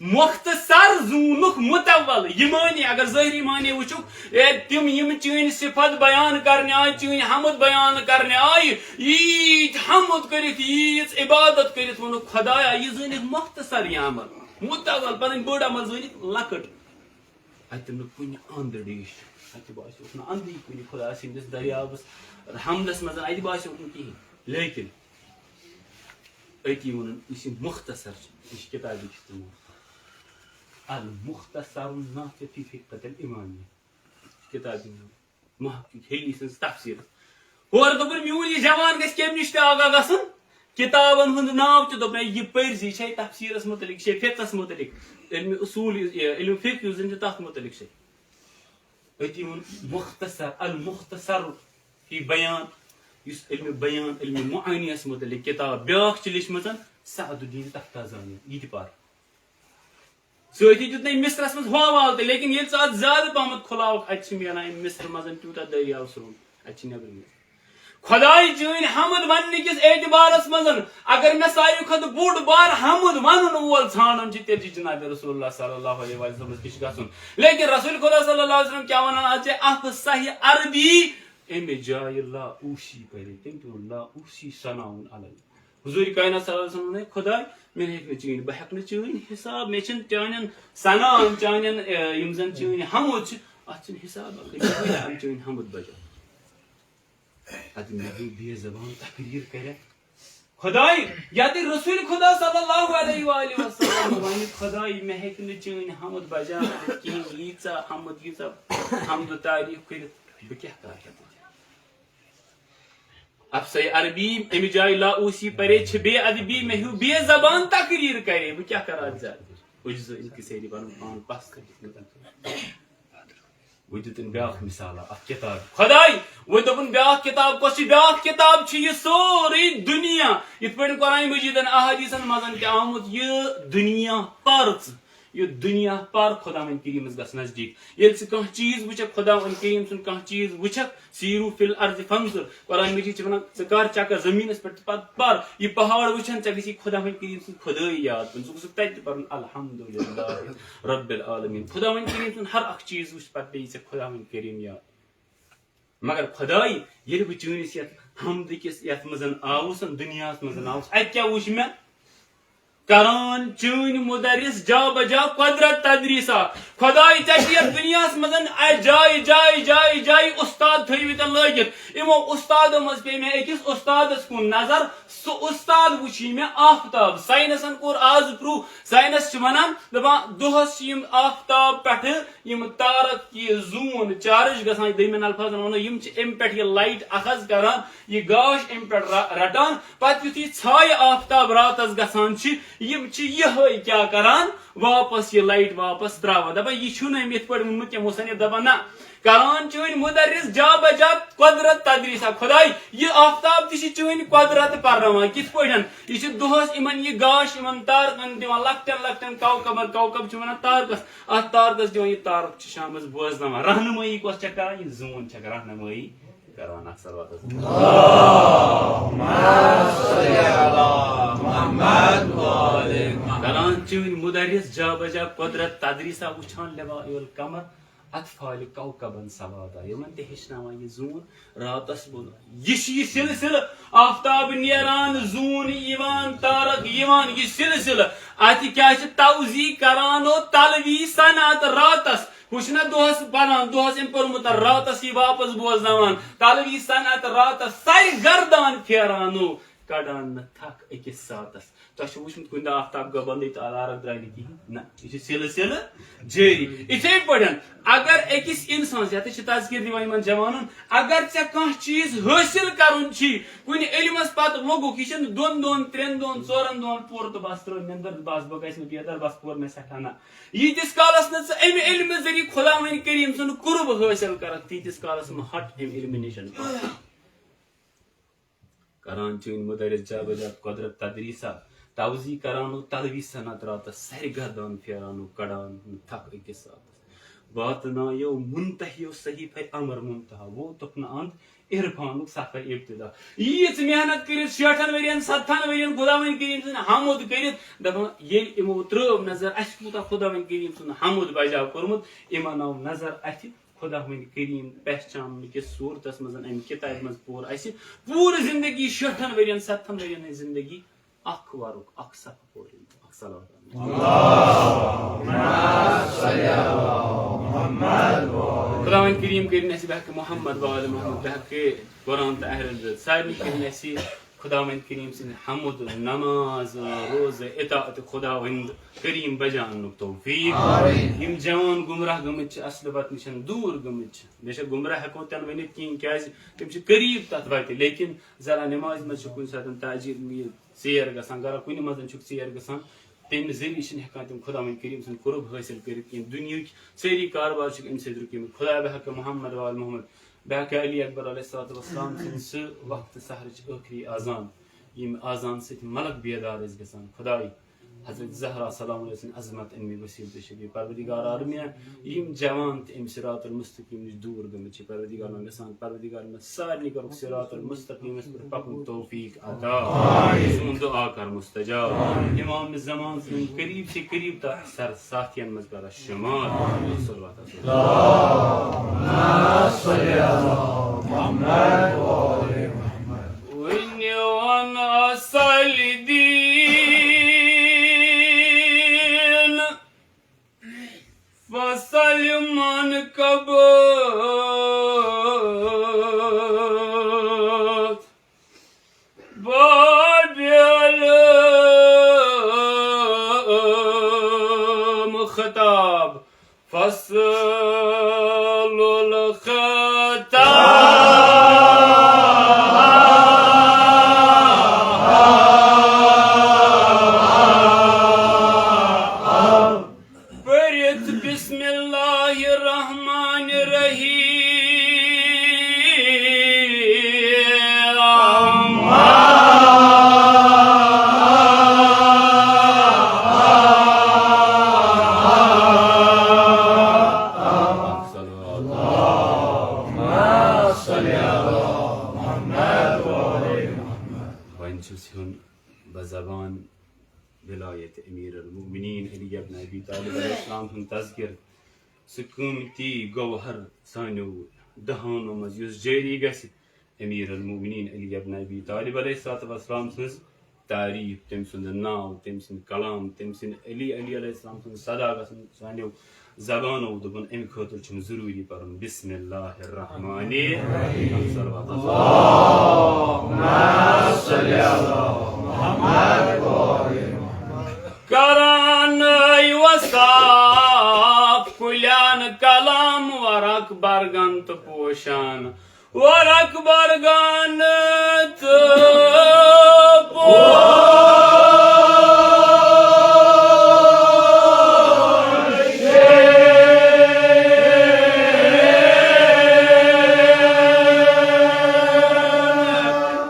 مۄختصر زوٗنُکھ مُتول، یہِ معنی، اگر ظٲہری معنی وٕچھُکھ، اے، تِم یِم چٲنۍ صفت بیان کرنہِ آیہِ، چٲنۍ حمد بیان کرنہِ آیہِ، ییٖتۍ حمد کٔرِتھ، ییٖژ عبادت کٔرِتھ ووٚنُکھ خدایا، یہِ زٲنِتھ مۄختصر یہِ عمل، مُتول، پنٕنۍ بٔڑ عمل زٲنِتھ لۄکٕٹ۔ اتہِ نہٕ کُنہِ اند ڈیش، اتہِ باسیوکھ نہٕ اندٕے کُنہِ خدا سٕنٛدِس دریاوس حمدس منٛز، اتہِ باسیوکھ نہٕ کِہیٖنۍ۔ لیکن أتی ووٚنُن، یُس یہِ مختصر چھُ، یہِ چھِ کِتابہِ کِس تہِ مختصر۔ المختصر النافع فی فقہ الامامیہ۔ کِتابہِ ہُنٛد محقق ہیلی سٕنٛز تفسیٖر۔ ہورٕ دوٚپُن، میون یہِ جوان گژھِ کَمہِ نِش تہِ آگاہ گژھُن؟ کِتابَن ہُنٛد ناو تہِ دوٚپُن، یہِ پٔرۍ زِ، یہِ چھے تفسیٖرَس مُتعلِق، یہِ چھے فقہَس مُتعلِق، علمِ اصوٗل یُس، یہِ علمِ فقہ یُس زَن چھُ، تَتھ مُتعلِق چھے۔ أتی ووٚن مختصر، المختصر۔ تہٕ بیان، یُس علم بیان، علم معانیَس متعلق کتاب بیاکھ چھِ لیچھمٕژ سعد الدین تفتازانی، یہِ تہِ پَر۔ سۭتی دیُت نہٕ أمۍ مصرس منٛز حوالہٕ تہِ، لیکن ییٚلہِ ژٕ اتھ زیادٕ پہمتھ کھُلاوکھ، اتہِ چھِ میلان أمۍ مصر منٛز تیوٗتاہ دٔریاو سرٛوٚن، اتہِ چھِ نیبرٕ نیران۔ خداے چٲنۍ حمد وننہٕ کِس اعتبارس منٛز، اگر مےٚ ساروی کھۄتہٕ بوٚڑ بار حمد ونن وول ژھانڈُن چھُ، تیٚلہِ چھُ جناب رسول اللہ صلی اللہ علیہ وسلم کِش گژھُن۔ لیکن رسول خدا صلی اللہ علیہ وسلم کیٛاہ ونان اتھ چھِ؟ افصح عربی، امہِ جایہِ لا اوسی پرِ، تٔمۍ تہِ ووٚن لا اوسی ثناء علی۔ حضور کائنات صلی اللہ علیہ وسلم ووٚن، "ہے خداے، مےٚ ہیٚکہِ نہٕ چٲنۍ، بہٕ ہیٚکہٕ نہٕ چٲنۍ حساب، مےٚ چھِنہٕ چانٮ۪ن ثناہن، چانٮ۪ن، اے، یِم زن چٲنۍ حمد چھِ، اتھ چھِنہٕ حساب، اتھ چھِنہٕ حساب، چٲنۍ حمد بجا۔ اتہِ مےٚ گوٚو بے زبان تقریر کرٮ۪کھ۔ خداے، یتھ رسول خدا صلی اللہ علیہ وآلہ وسلم ونہِ، خداے، مےٚ ہیٚکہِ نہٕ چٲنۍ حمد بجا کِہیٖنۍ، ییٖژاہ حمد، ییٖژاہ حمد و تعریف کٔرِتھ، بہٕ کیٛاہ کرٕ ہیٚتھ؟" افصح عربی، امہِ جایہِ لا اوسی پرے چھِ بے ادبی، مےٚ ہیوٗ بے زبان تقریر کرے، بہٕ کیٛاہ کرٕ اتھ زیادٕ؟ عجز و انکساری، پنُن پان پس کٔرِتھ۔ وۄنۍ دیُت أمۍ بیٛاکھ مثال اتھ کتاب۔ خداے، وۄنۍ دوٚپُن بیٛاکھ کتاب کۄس چھِ؟ بیٛاکھ کتاب چھِ یہِ سورُے دُنیا، یِتھ پٲٹھۍ قرآن مجیدن احادیثن منٛز تہِ آمُت، یہِ دُنیا پرژ۔ یہِ دُنیا پر خداوند کریمس گژھ نزدیٖک۔ ییٚلہِ ژٕ کانٛہہ چیٖز وٕچھکھ، خداوند کریم سُنٛد کانٛہہ چیٖز وٕچھکھ، سیٖرو فی الارض فانظر۔ قرآن مجید چھِ ونان، ژٕ کر چکر زمینس پٮ۪ٹھ تہٕ پتہٕ پر۔ یہِ پہاڑ وٕچھن، ژےٚ گژھی خداوند کریم سُنٛد خدٲے یاد پٮ۪ن۔ ژٕ گوٚژھکھ تتہِ تہِ پرُن الحمدللہ رب العالمین۔ خداوند کریم سُنٛد ہر اکھ چیٖز وٕچھ، پتہٕ پیٚیہِ ژےٚ خداوند کریم یاد۔ مگر خداے، ییٚلہِ بہٕ چٲنِس یتھ حمدٕ کِس یتھ منٛز آوُس، دُنیاہس منٛز آوُس، اتہِ کیٛاہ وٕچھ مےٚ؟ کران چٲنۍ مدرس جا بجا قدرت تدریسا۔ خداے، ژےٚ چھِ یتھ دُنیاہس منٛز اَ-، جایہِ، جایہِ، جایہِ، جایہِ استاد تھٲومٕتۍ لٲگِتھ۔ یِمو استادو منٛز پیٚیہِ مےٚ أکِس استادس کُن نظر۔ سُہ استاد وٕچھی مےٚ آفتاب۔ ساینسن کوٚر آز پروٗف۔ ساینس چھِ ونان، دپان، دۄہس چھِ یِم آفتاب پٮ۪ٹھٕ یِم تارک، یہِ زوٗن چارج گژھان، دوٚیمٮ۪ن الفاظن ونو، یِم چھِ امہِ پٮ۪ٹھ یہِ لایٹ اخذ کران، یہِ گاش امہِ پٮ۪ٹھ ر-، رٹان۔ پتہٕ یُتھُے ژھایہِ آفتاب راتس گژھان چھِ، یِم چھِ یِہوٚے کیٛاہ کران؟ واپس یہِ لایٹ واپس تراوان۔ دپان، یہِ چھُنہٕ أمۍ یِتھ پٲٹھۍ ووٚنمُت کینٛہہ۔ مصنف دپان، نہ، کران چٲنۍ مدرس جا بجا قدرت تدریسا۔ خداے، یہِ آفتاب تہِ چھِ چٲنۍ قدرت پرناوان۔ کِتھ پٲٹھۍ؟ یہِ چھِ دۄہس یِمن یہِ گاش، یِمن تارکن دِوان، لۄکٹٮ۪ن لۄکٹٮ۪ن کوکبن، کوکب چھِ ونان تارکس، اتھ تارکس دِوان۔ یہِ تارک چھِ شامس بوزناوان۔ رہنمٲیی کۄس چھےٚ کران؟ یہِ زوٗن چھےٚ رہنمٲیی کران۔ اکھ صلوات حضرت۔ کران چٲنۍ مدرس جا بجا قدرت تدریسا، وٕچھان لواء القمر اطفال کوکبن سوادا، یِمن تہِ ہیٚچھناوان یہِ زوٗن راتس بُلان۔ یہِ چھُ یہِ سلسلہٕ، آفتاب نیران، زوٗن یِوان، تارک یِوان، یہِ سلسلہٕ۔ اتہِ کیٛاہ چھِ توزیع کران و تلوی صنعت راتس؟ ہُہ چھُنہ دۄہس پران، دۄہس أمۍ پوٚرمُت، راتس یہِ واپس بوزناوان۔ تلوی صنعت راتس سرِ گردان پھیران و کڑان نہٕ تھکھ أکِس ساتس۔ تۄہہِ چھُ وٕچھمُت کُنہِ دۄہ آفتاب گوٚو بندٕے تہٕ عدارت درٛاے نہٕ کِہیٖنۍ؟ نہ، یہِ چھِ سلسلہٕ جٲری۔ یِتھے پٲٹھۍ اگر أکِس انسانس، یتھ أسۍ چھِ تذکیر دِوان یِمن جوانن، اگر ژےٚ کانٛہہ چیٖز حٲصِل کرُن چھی، کُنہِ علمس پتہٕ لوٚگُکھ، یہِ چھُنہٕ دۄن دۄہن، ترٛٮ۪ن دۄہن، ژورن دۄہن پوٗرٕ تہٕ بس ترٛٲو نیٚنٛدٕر، بس بہٕ گژھِ نہٕ بیدار، بس پوٚر مےٚ سٮ۪ٹھاہ نہ۔ ییٖتِس کالس نہٕ ژٕ امہِ علمہٕ ذٔریعہٕ خداوند کریم سُنٛد قرب حٲصِل کرکھ، تیٖتِس کالس مہ ہٹ امہِ علمہٕ نِش۔ کران چٲنۍ مدرس جا بجا قدرت تدریسا، توزیع کران و تلوی صنعت راتس سرِ گردان پھیران و کڑان تھکھ أکِس ساتس۔ واتنایو منتہیو صحیفے امر منتہا، ووتُکھ نہٕ اند عرفانُک سفر ابتدا۔ ییٖژ محنت کٔرِتھ شیٹھن ؤرین، ستتھن ؤرین خداوند کریم سٕنٛز حمد کٔرِتھ، دپان ییٚلہِ یِمو ترٲو نظر، اسہِ کوٗتاہ خداوند کریم سُنٛد حمد بجا کوٚرمُت، یِمن آو نظر اتھِ۔ خداوند کریم پہچاننہٕ کِس صورتس منٛز امہِ کتابہِ منٛز پوٚر اسہِ پوٗرٕ زندگی، شیٹھن ؤرین، ستتھن ؤرین ہٕنٛز زندگی، اکھ ورُک، اکھ صفحہٕ پوٚر أمۍ، اکھ صلوات۔ خداوند کریم کٔرِن اسہِ بحق محمد و آل محمد، بحق قرآن تہٕ اہل بیت، سارنٕے کٔرِن اسہِ خداوند کریم سٕنٛدِ حمد، نماز، روزٕ، اطاعت خداوند کریم بجا اننُک توفیق۔ آمین۔ یِم جوان گمراہ گٔمٕتۍ چھِ، اصل وتہِ نِش دوٗر گٔمٕتۍ چھِ۔ بے شک گمراہ ہٮ۪کو تہِ نہٕ ؤنِتھ کِہیٖنۍ، کیازِ تِم چھِ قریب تتھ وتہِ، لیکن ذرا نمازِ منٛز چھُ کُنہِ ساتہٕ تعجیل، یہِ ژیر گژھان، ذرا کُنہِ منٛز چھُکھ ژیر گژھان، تمہِ ذٔریعہٕ چھِنہٕ ہٮ۪کان تِم خداوند کریم سُنٛد قرب حٲصِل کٔرِتھ کِہیٖنۍ۔ دُنیہٕکۍ سٲری کاربار چھِکھ امہِ سۭتۍ رُکیمٕتۍ۔ خدایا بحق محمد و آل محمد، بہٕ ہٮ۪کہٕ علی اکبر علیہ الصلوۃ والسلام سٕنٛدِ سُہ وقتہٕ سحرٕچ ٲخری اذان، ییٚمہِ اذان سۭتۍ ملک بیدار ٲسۍ گژھان، خداے حضرت زہرا سلام اللہ سٕنٛدِ عظمت أمۍ وسیٖلہٕ تہٕ شفیع پروردگار عالمین، یِم جوان تہِ أمۍ صراط المستقیم نِش دوٗر گٔمٕتۍ چھِ، پروردگار مےٚ گژھان، پروردگار مےٚ سارنٕے کٔرُکھ صراط المستقیمس پٮ۪ٹھ پکُن توفیق عطا۔ سون دعا کر مستجاب۔ امام زمان سٕنٛدِ قریب سے قریب تہٕ سر ساتھین منٛز کر شمار۔ صلوات۔ اللهم صل على محمد وآل محمد۔ ونیون اصل دین فسلمان قبول۔ باب علم خطاب فصل الخطاب۔ پٔرِتھ بسم اللہ الرحمن الرحیم۔ وۄنۍ چھُس ہیوٚن بزبان ولایت امیر المؤمنین علی ابن ابی طالب علیہ السلام ہُنٛد تذکر۔ سُہ قۭمتی گوہر سانیو دہانو منٛز یُس جٲری گژھِ، امیر المؤمنین علی ابن ابی طالب علیہ الصلوۃ والسلام سٕنٛز تعریف، تٔمۍ سُنٛد ناو، تٔمۍ سٕنٛدۍ کلام، تٔمۍ سٕنٛدۍ علی، علی علیہ السلام سُنٛد صدا گژھن سانیو زبانو۔ دوٚپُن، اَمہِ خٲطرٕ چھُنہٕ ضروٗری پَرُن بسم اللہ الرحمن الرحیم۔ صلوات۔ اللهم صل على محمد وآل محمد۔ کران وصاف کُلٮ۪ن کلام ورق برگن تہٕ پوشان۔ ورق برگن تہٕ پوشان۔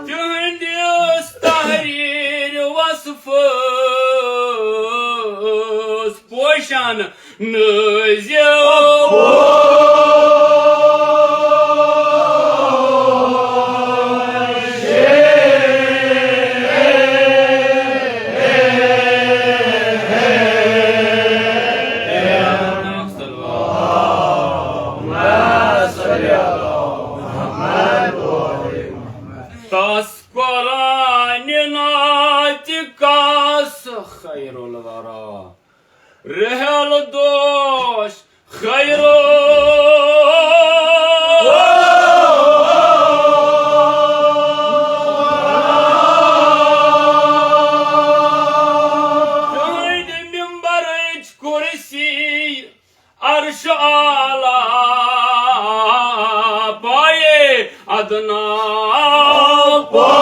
تِہنٛدِس تحریر وصفس پوشان نٲزیو۔ تس قرآن ناتہِ کس خیر الورا۔ رحل دوش خیرو۔ تُہنٛدِ ممبرٕچ کرسی عرش اعلیٰ پایے ادنا پایے۔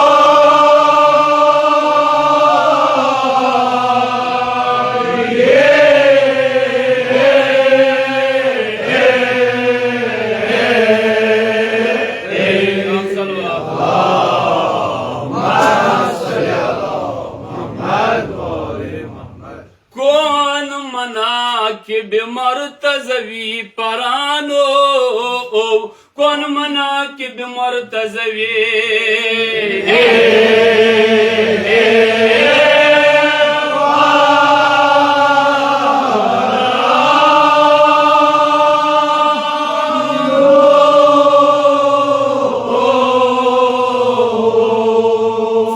کون مناقب مرتضوی پرانو، کون مناقب مرتضوی۔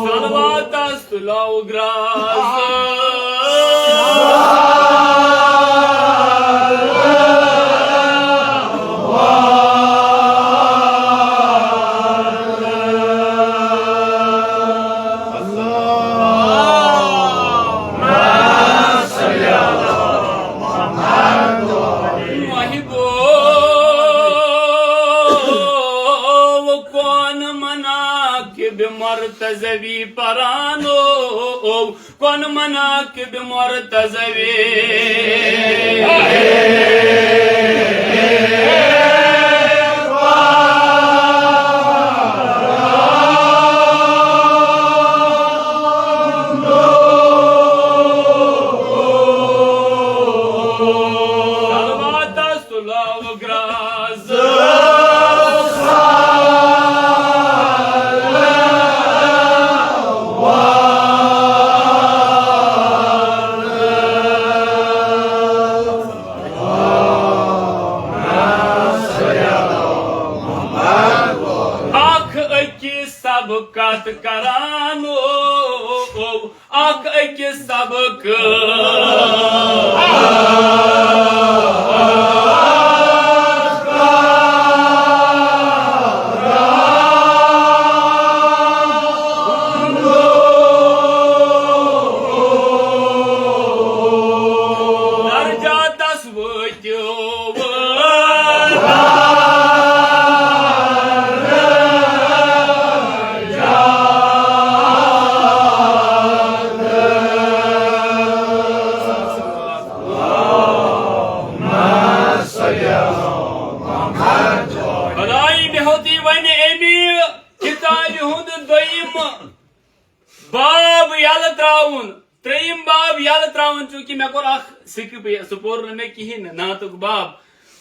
صلواتس تُلو گرٛاز۔ محبوب کون مناقب مرتضوی پرانو، کون مناقب مرتضوی۔ کران اکھ أکِس سبق۔ درجاتس وٲتِو۔ خدائی، مےٚ ہیوٚت یہِ وۄنۍ اَمہِ کِتابہِ ہُنٛد دوٚیِم باب یَلہٕ ترٛاوُن، ترٛیٚیِم باب یَلہٕ ترٛاوُن، چوٗنٛکہِ مےٚ کوٚر اَکھ skip، یہِ، سُہ پوٚر نہٕ مےٚ کِہیٖنۍ نہٕ، ناتُک باب۔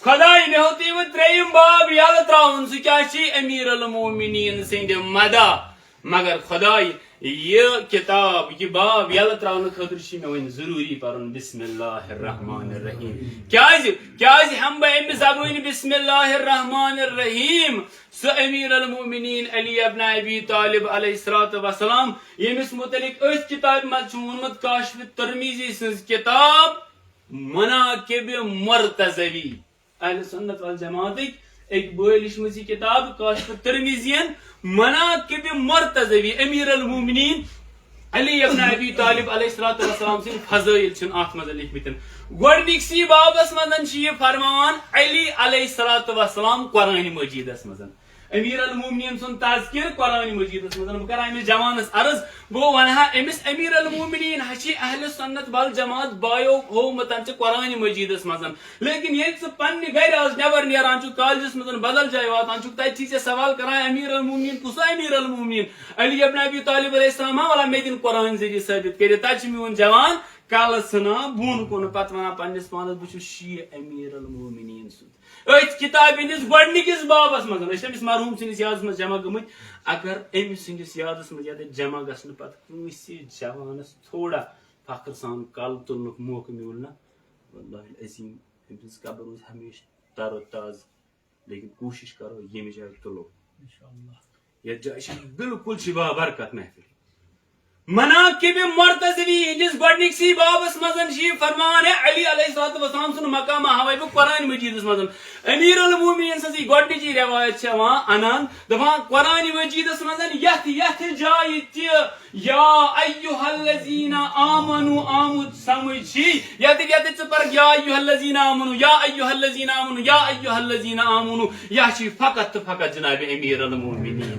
خداے، مےٚ ہیوٚت یہِ وۄنۍ ترٛیٚیِم باب یَلہٕ ترٛاوُن، سُہ کیٛاہ چھِ؟ أمیٖر المومنیٖن سٕنٛدِ مدح۔ مگر خداے، یہِ کِتاب، یہِ باب یَلہٕ ترٛاونہٕ خٲطرٕ چھِ مےٚ وۄنۍ ضروٗری پَرُن بسم اللہ الرحمن الرحیم۔ کیٛازِ؟ کیٛازِ ہٮ۪مہٕ بہٕ اَمہِ زبٲنۍ بسم اللہ الرحمن الرحیم؟ سُہ امیر المومنین علی ابن ابی طالب علیہ الصلوۃ والسلام، ییٚمِس متعلق أتھۍ کتابہِ منٛز چھُ ووٚنمُت، کاشف ترمیزی سٕنٛز کتاب مناقب مرتضوی۔ اہل سنت والجماعتٕکۍ أکۍ بٲے لیچھمٕژ یہِ کتاب کاشف ترمیزین مناقب مرتضوی، امیر المومنین علی ابن ابی طالب علیہ الصلوۃ والسلام سٕنٛدۍ فضائل چھِن اتھ منٛز لیکھمٕتۍ۔ گۄڈٕنِکسٕے بابس منٛز چھِ یہِ فرماوان، علی علیہ الصلوۃ والسلام قرآن مجیدس منٛز۔ امیر المومنین سُنٛد تذکر قرآن مجیدس منٛز۔ بہٕ کرٕ أمِس جوانس عرض، بہٕ ونہٕ ہا أمِس، امیر المومنین ہا چھِ اہل سنت والجماعت بایو ہومتن چھِ قرآن مجیدس منٛز۔ لیکن ییٚلہِ ژٕ پننہِ گرِ آز نٮ۪بر نیران چھُکھ، کالجس منٛز، بدل جایہِ واتان چھُکھ، تتہِ چھِ ژےٚ سوال کران، امیر المومنین کُس امیر المومنین؟ علی ابن ابی طالب علیہ السلام ہا ولا مےٚ دِن قرآن ذٔریعہٕ ثٲبت کٔرِتھ۔ تتہِ چھِ میون جوان کلہٕ ژھٕنان بۄن کُن، پتہٕ ونان پننِس پانس، بہٕ چھُس شیعہ امیر المومنین سُنٛد۔ أتھۍ کتابہِ ہٕنٛدِس گۄڈٕنِکِس بابس منٛز، أسۍ چھِ أمِس مرحوٗم سٕنٛدِس یادس منٛز جمع گٔمٕتۍ۔ اگر أمۍ سٕنٛدِس یادس منٛز یتھ جمع گژھنہٕ پتہٕ کٲنٛسہِ جوانس تھوڑا فخر سان کلہٕ تُلنُک موقعہٕ میوٗل نا، واللہ العظیم، أمۍ سٕنٛز قبر روزِ ہمیشہٕ تر و تازٕ۔ لیکن کوٗشِش کرو ییٚمہِ جایہِ تُلو۔ انشاءاللہ۔ یتھ جایہِ چھِ بالکل چھِ بابرکت محفل۔ مناقب مرتضوی ہٕنٛدِس گۄڈٕنِکسٕے بابس منٛز چھِ یہِ فرمان ہے علی علیہ الصلوۃ والسلام سُنٛد مقام ہاوے بہٕ قرآن مجیدس منٛز۔ امیر المومنین سٕنٛز یہِ گۄڈٕنِچی روایت چھِ یِوان انان، دپان قرآن مجیدس منٛز یتھ یتھ جایہِ تہِ یا ایھا الذین آمنو آمُت سمجھ چھِ، یتہِ یتہِ ژٕ پرکھ یا ایھا الذین آمنو، یا ایھا الذین آمنو، یا ایھا الذین آمنو، یا چھِ فقط تہٕ فقط جناب امیر المومنین۔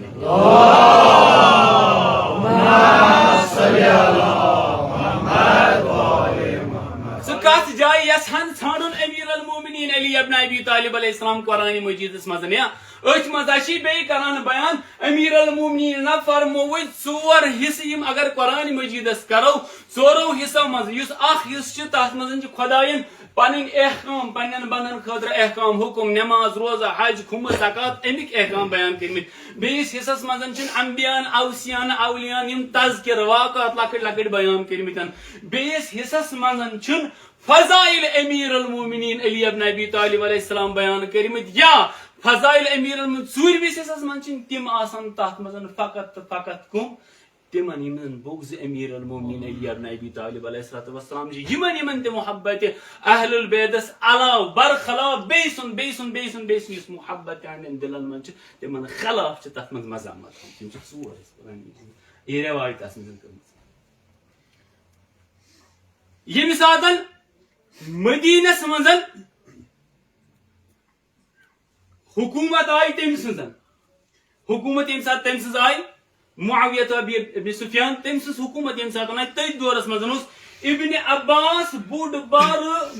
ژٕ کتھ جایہِ یژھان ژھانڈُن امیر المومنین علی ابن ابی طالب علیہ السلام قرآن مجیدس منٛز یا أتھۍ منٛز ہا چھِ بیٚیہِ کران بیان، امیر المومنین فرمووٕے ژور حصہٕ یِم اگر قرآن مجیدس کرو، ژورو حصو منٛز یُس اکھ حصہٕ چھُ، تتھ منٛز چھِ خداین پنٕنۍ احکام، پننٮ۪ن بندن خٲطرٕ احکام، حکم، نماز، روزہ، حج، خمس، زکوٰۃ، امیِکۍ احکام بیان کٔرمٕتۍ۔ بیٚیِس حصس منٛز چھِن انبیاہن، اوصیاہن، اولیاہن یِم تذکر، واقعات لۄکٕٹۍ لۄکٕٹۍ بیان کٔرمٕتۍ۔ بیٚیِس حصس منٛز چھِن فضائل امیر المومنین علی ابن ابی طالب علیہ السلام بیان کٔرمٕتۍ، یا فضائل امیر المومنین ژوٗرمِس حصس منٛز چھِنہٕ تِم آسان، تتھ منٛز فقط تہٕ فقط کم؟ تِمن یِمن بغض امیر المومنین علی ابن ابی طالب علیہ الصلوۃ والسلام چھِ، یِمن یِمن تہِ محبت اہل البیتس علاوٕ برخلاف بیٚیہِ سُنٛد، بیٚیہِ سُنٛد، بیٚیہِ سُنٛد، بیٚیہِ سُنٛد یُس محبت تِہنٛدٮ۪ن دِلن منٛز چھِ، تِمن خلاف چھِ تتھ منٛز مذمت تھاوٕنۍ۔ تِم چھِ ژور حصہٕ قرآن مجیدس منٛز۔ یہِ رٮ۪وایت آسان زن کٔرمٕژ۔ ییٚمہِ ساتن مدیٖنس منٛز حکوٗمت آیہِ تٔمۍ سٕنٛز، حکوٗمت ییٚمہِ ساتہٕ تٔمۍ سٕنٛز آیہِ، معاویہ تہٕ ابی، ابن سفیان، تٔمۍ سٕنٛز حکوٗمت ییٚمہِ ساتہٕ آیہِ، تٔتھۍ دورس منٛز اوس ابن عباس بوٚڑ بارٕ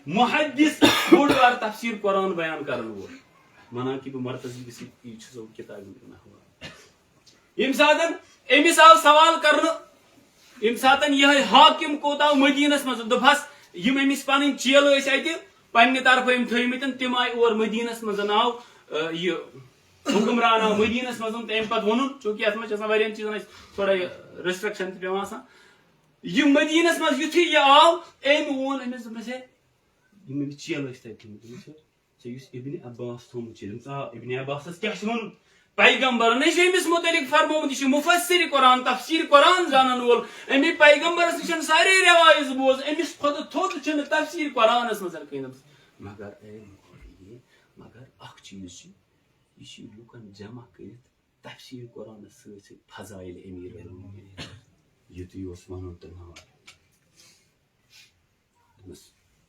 محدث، بوٚڑ بارٕ تفسیٖر قرآن بیان کرن وول۔ مناقب مرتضی یُس یہِ چھُ سُہ کِتابہِ ہُنٛد حوالہٕ۔ ییٚمہِ ساتن أمِس آو سوال کرنہٕ، ییٚمہِ ساتن یِہوٚے حاکم کوٚت آو مدیٖنس منٛز، دوٚپہس، یِم أمِس پنٕنۍ چیلہٕ ٲسۍ اتہِ پننہِ طرفہٕ أمۍ تھٲومٕتۍ، تِم آیہِ اور مدیٖنس منٛز، آو، آ، یہِ حکمران آو مدیٖنس منٛز، تہٕ أمۍ پتہٕ ووٚنُن، چوٗنٛکہِ یتھ منٛز چھِ آسان واریاہن چیٖزن اَسہِ تھوڑا یہِ restriction تہِ پٮ۪وان آسان۔ یہِ مدیٖنس منٛز یُتھُے یہِ آو، أمۍ ووٚن أمِس، دوٚپنس، ہے، یِم أمِس چیلہٕ ٲسۍ تتہِ تھٲومٕتۍ، دوٚپنس، ہے، ژےٚ یُس ابن عباس تھوٚومُت چھُ، دوٚپمَس، آ، ابن عباسَس کیٛاہ چھُ وَنُن؟ پیغمبرن چھُ أمِس مُتعلِق فرمومُت، یہِ چھُ مُفسِر قرآن، تفسیٖر قرآن زانن وول۔ أمی پیغمبرس نِش چھَنہٕ سارے رِوایژٕ بوز، أمِس کھۄتہٕ تھوٚد چھُنہٕ تفسیٖر قرآنس منٛز کٕہٕنۍ۔ دوٚپمَس، مگر اے مولوی، مگر اکھ چیٖز چھُ، یہِ چھُ لُکن جمع کٔرِتھ تفسیٖر قرآنس سۭتۍ سۭتۍ فضائل امیر المومنین۔ یُتُے اوس وَنُن تہٕ ناو۔ دوٚپمَس،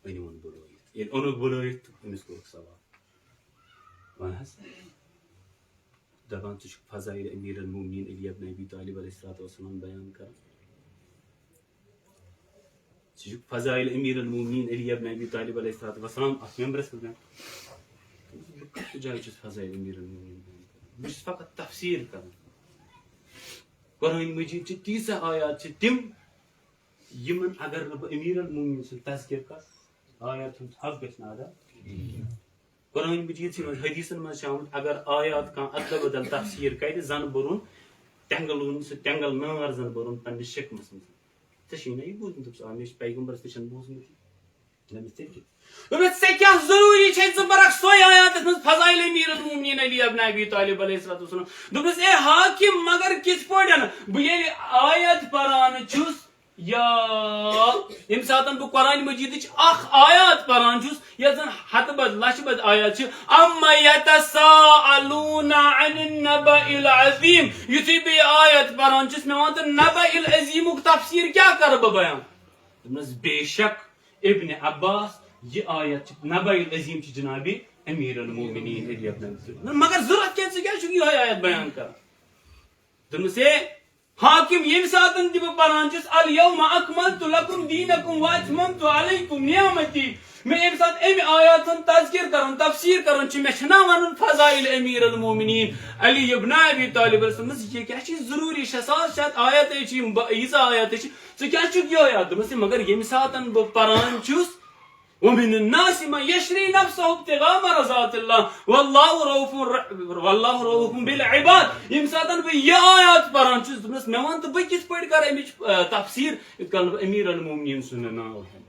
أنِوُن بُلٲوِتھ۔ ییٚلہِ اوٚنُکھ بُلٲوِتھ، تہٕ أمِس کوٚرُکھ سوال۔ وَن حظ، دَپان، ژٕ چھُکھ فضائل امیر المومنین علی ابن ابی طالب علیہ الصلوۃ والسلام بیان کران۔ ژٕ چھُکھ فضائل امیر المومنین علی ابن ابی طالب علیہ الصلوۃ والسلام اَتھ ممبرَس پٮ۪ٹھ بیان۔ بہٕ کَتھ جایہِ چھُس فضائل امیر المومنین بیان کران؟ بہٕ چھُس فقط تفسیٖر کران۔ قرآن مجید چھِ تیٖژاہ آیات چھِ تِم، یِمن اگر نہٕ بہٕ امیر المومنین سُنٛد تذکر کرٕ، آیات ہُنٛد حق گژھِ نہٕ ادا۔ قرآن مجید چھِ یِمن حدیثن منٛز چھِ آمُت، اگر آیات کانٛہہ ادلہٕ بدل تفسیٖر کرِ، زن برُن تٮ۪نٛگلُن، سُہ تٮ۪نٛگل نار زن برُن پننِس شکمس منٛز۔ ژےٚ چھُے نہ یہِ بوٗزمُت؟ دوٚپُس، آ، مےٚ چھُ پیغمبرس نِش بوٗزمُت یہِ۔ دوٚپمَس، تیٚلہِ کیٛاہ؟ دوٚپمَس، ژےٚ کیٛاہ ضروٗری چھے ژٕ پرکھ سۄے آیات یَتھ منٛز فضائل امیر المومنین علی ابن ابی طالب علیہ الصلوۃ والسلام؟ دوٚپمَس، اے حاکم، مگر کِتھ پٲٹھۍ؟ بہٕ ییٚلہِ آیت پران چھُس، یا ییٚمہِ ساتَن بہٕ قرآن مجیدٕچ اکھ آیات پران چھُس، یَتھ زَن ہَتہٕ بَد لَچھِ بَد آیات چھِ، اما یتساءلون عن النبأ العظیم، یُتھُے بہٕ یہِ آیت پران چھُس، مےٚ وَن تہٕ نبأ العظیمُک تفسیٖر کیٛاہ کَرٕ بہٕ بیان؟ دوٚپمَس، بے شک ابن عباس، یہِ آیت چھِ، نبأ العظیم چھِ جناب امیر المومنین علی ابن ابی طالب۔ مگر ضروٗرت کیٛاہ، ژٕ کیٛازِ چھُکھ یِہوٚے آیت بیان کران؟ دوٚپمَس، ہے حاکم، ییٚمہِ ساتَن تہِ بہٕ پران چھُس، الیوم اکملت لکم دینکم واتممت علیکم نعمتی، مےٚ ییٚمہِ ساتہٕ اَمہِ آیاتَن تذکر کران، تفسیٖر کران چھُ، مےٚ چھُنہ وَنُن فضائل امیر المومنین علی ابن ابی طالب علیہ السلام، یہِ کیٛاہ چھِ ضروٗری؟ شےٚ ساس شےٚ ہَتھ آیاتٕے چھِ یِم، بہٕ، ییٖژاہ آیاتٕے چھِ، ژٕ کیٛاہ چھُکھ یِہوٚے یاد؟ دوٚپمَس، ہے مگر ییٚمہِ ساتَن بہٕ پران چھُس، ومن الناس من یشری نفسه ابتغاء مرضات اللہ واللہ رؤوف ر-، واللہ رؤوف بالعباد۔ ییٚمہِ ساتَن بہٕ یہِ آیات پران چھُس، دوٚپمَس، مےٚ وَن تہٕ بہٕ کِتھ پٲٹھۍ کَرٕ اَمِچ، آ، تفسیٖر، یِتھ کٔنۍ بہٕ امیر المومنین سُنٛد ناو ہٮ۪مہٕ؟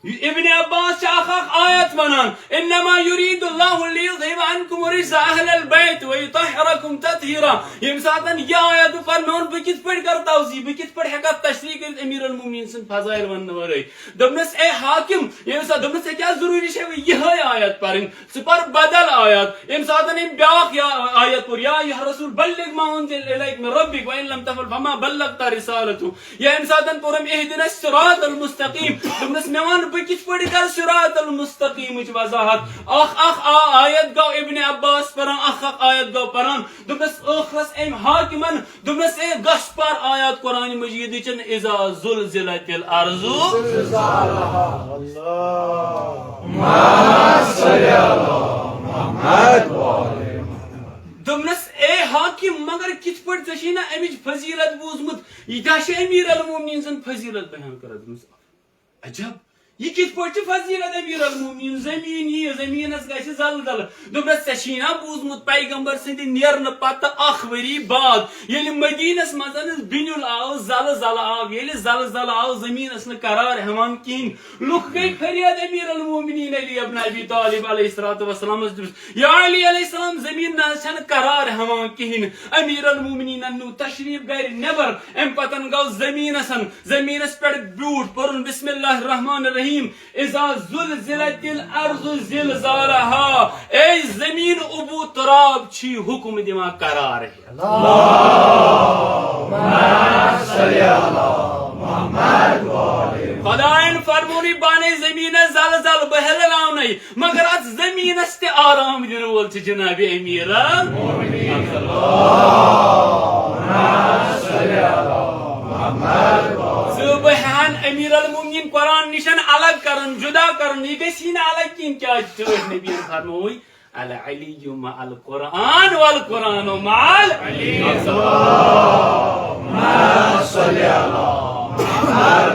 یہِ ابن عباس چھِ اکھ اکھ آیت وَنان، انما یرید اللہ لیذهب عنکم الرجس اہل البیت ویطہرکم تطہیرا۔ ییٚمہِ ساتَن یہِ آیت بہٕ پرٕ، مےٚ ووٚن، بہٕ کِتھ پٲٹھۍ کَرٕ توضیح، بہٕ کِتھ پٲٹھۍ ہٮ۪کہٕ اَتھ تشریح کٔرِتھ امیر المومنین سٕنٛدۍ فضائل وَننہٕ ورٲے؟ دوٚپنَس، اے حاکم، ییٚمہِ ساتہٕ، دوٚپنَس، ژےٚ کیٛاہ ضروٗری چھےٚ وۄنۍ یِہوٚے آیت پَرٕنۍ؟ ژٕ پَر بدل آیت۔ ییٚمہِ ساتہٕ أمۍ بیٛاکھ یا-، آیت پوٚر، یا ایھا الرسول بلغ ما انزل الیک من ربک وان لم تفعل فما بلغت رسالتہ۔ یا ییٚمہِ ساتہٕ پوٚر أمۍ اہدنا الصراط المستقیم۔ دوٚپنَس، مےٚ وَن بہٕ کِتھ پٲٹھۍ کَرٕ صراط المستقیمٕچ وضاحت؟ اکھ اکھ آ-، آیت گوٚو ابن عباس پَران، اکھ اکھ آیت گوٚو پَران۔ دوٚپنَس، ٲخرس أمۍ حاکمن دوٚپنَس، اے گژھ پر آیات قرآن مجیدٕچن، اذا زلزلت الارض۔ دوٚپنَس، اے حاکم، مگر کِتھ پٲٹھۍ ژےٚ چھے نہ اَمِچ فضیلت بوٗزمُت؟ یہِ کیٛاہ چھِ امیر المومنین سٕنٛز فضیلت بیان کران؟ دوٚپنَس، عجب، یہِ کِتھ پٲٹھۍ چھِ فضیلت امیر المومنین؟ زٔمیٖن یِیہِ، زٔمیٖنَس گژھِ زلزلہٕ۔ دوٚپنَس، ژےٚ چھی نا بوٗزمُت پیغمبر سٕنٛدِ نیرنہٕ پتہٕ اکھ ؤری بعد، ییٚلہِ مدیٖنَس منٛز بِنیُل آو، زلزلہٕ آو، ییٚلہِ زلزلہٕ آو، زٔمیٖنَس نہٕ قرار ہٮ۪وان کِہیٖنۍ۔ لُکھ گٔے فریاد امیر المومنین علی ابن ابی طالب علیہ الصلوۃ والسلامس، دوٚپُس، یا علی علیہ السلام، زٔمیٖن نہ حظ چھَنہٕ قرار ہٮ۪وان کِہیٖنۍ۔ امیر المومنینن نیوٗ تشریف گرِ نٮ۪بر، امہِ پتن گوٚو زٔمیٖنس، زٔمیٖنس پٮ۪ٹھ بیوٗٹھ، پوٚرُن بسم اللہ الرحمن الرحیم، اذا زلزلت الارض زلزالہا، اے زٔمیٖن ابو تراب چھی حکم دِوان قرار۔ خدایَن فرمونُے بَنٲے زٔمیٖنَس زَلزَلہٕ، بہٕ ہِلراونَے، مگر اَتھ زٔمیٖنَس تہِ آرام دِنہٕ وول چھُ جناب امیر۔ ژٕ بہٕ ہٮ۪ہَن امیر المومنین قرآن نِش الگ کرُن، جدا کرُن، یہِ گژھی نہٕ الگ کِہیٖنۍ، کیٛازِ ٹٲٹھۍ نبیَن فرمووُے، العلی مع القرآن والقرآن مع العلی۔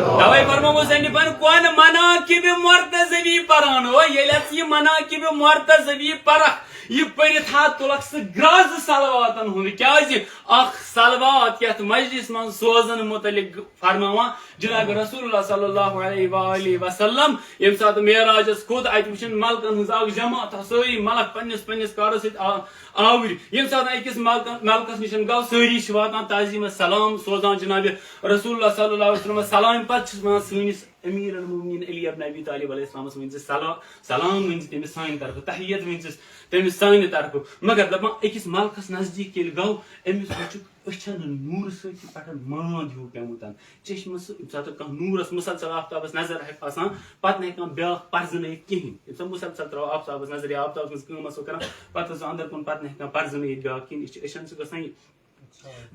توے فرموو مصنفن، کون مناقب مرتضوی پران ہو، ییٚلہِ اَتھ یہِ مناقب مرتضوی پرکھ، یہِ پٔرِتھ ہا تُلکھ ژٕ گرٛازٕ صلواتن ہُنٛد، کیازِ اکھ صلوات یتھ مجلس منٛز سوزن متعلق فرماوان جناب رسول اللہ صلی اللہ علیہ وآلہ وسلم، ییٚمہِ ساتہٕ معراجس کھوٚت، اتہِ وٕچھن ملکن ہٕنٛز اکھ جماعت، سٲری ملک پننِس پننِس کارس سۭتۍ آ-، آوٕرۍ۔ ییٚمہِ ساتہٕ أکِس ملکن، ملکس نِش گوٚو، سٲری چھِ واتان تعظیمس سلام سوزان جناب رسول اللہ صلی اللہ علیہ وسلم سلام، پتہٕ چھِس ونان سٲنِس امیر المومنین علی ابن ابی طالب علیہ السلامس ؤنۍ زِ سلام، سلام ؤنۍ زِ تٔمِس سانہِ طرفہٕ، تحیت ؤنۍ زِ تٔمِس سانہِ طرفہٕ۔ مگر دپان أکِس ملکس نزدیٖک ییٚلہِ گوٚو، أمِس وٕچھُکھ أچھن نوٗرٕ سۭتۍ چھُ پٮ۪ٹھٕ مٲند ہیوٗ پیومُت۔ چشمس ییٚمہِ ساتہٕ کانٛہہ نوٗرس مسلسل آفتابس نظر آسہِ آسان، پتہٕ نہٕ ہٮ۪کان بیٛاکھ پرزٕنٲیِتھ کِہیٖنۍ۔ ییٚمہِ ساتہٕ مسلسل ترٛاوان آفتابس نظر یا آفتابس منٛز کٲم آسو کران، پتہٕ آسو اندر کُن پتہٕ نہٕ ہٮ۪کان پرزٕنٲیِتھ بیٛاکھ کِہیٖنۍ۔ یہِ چھِ أچھن چھِ گژھان یہِ۔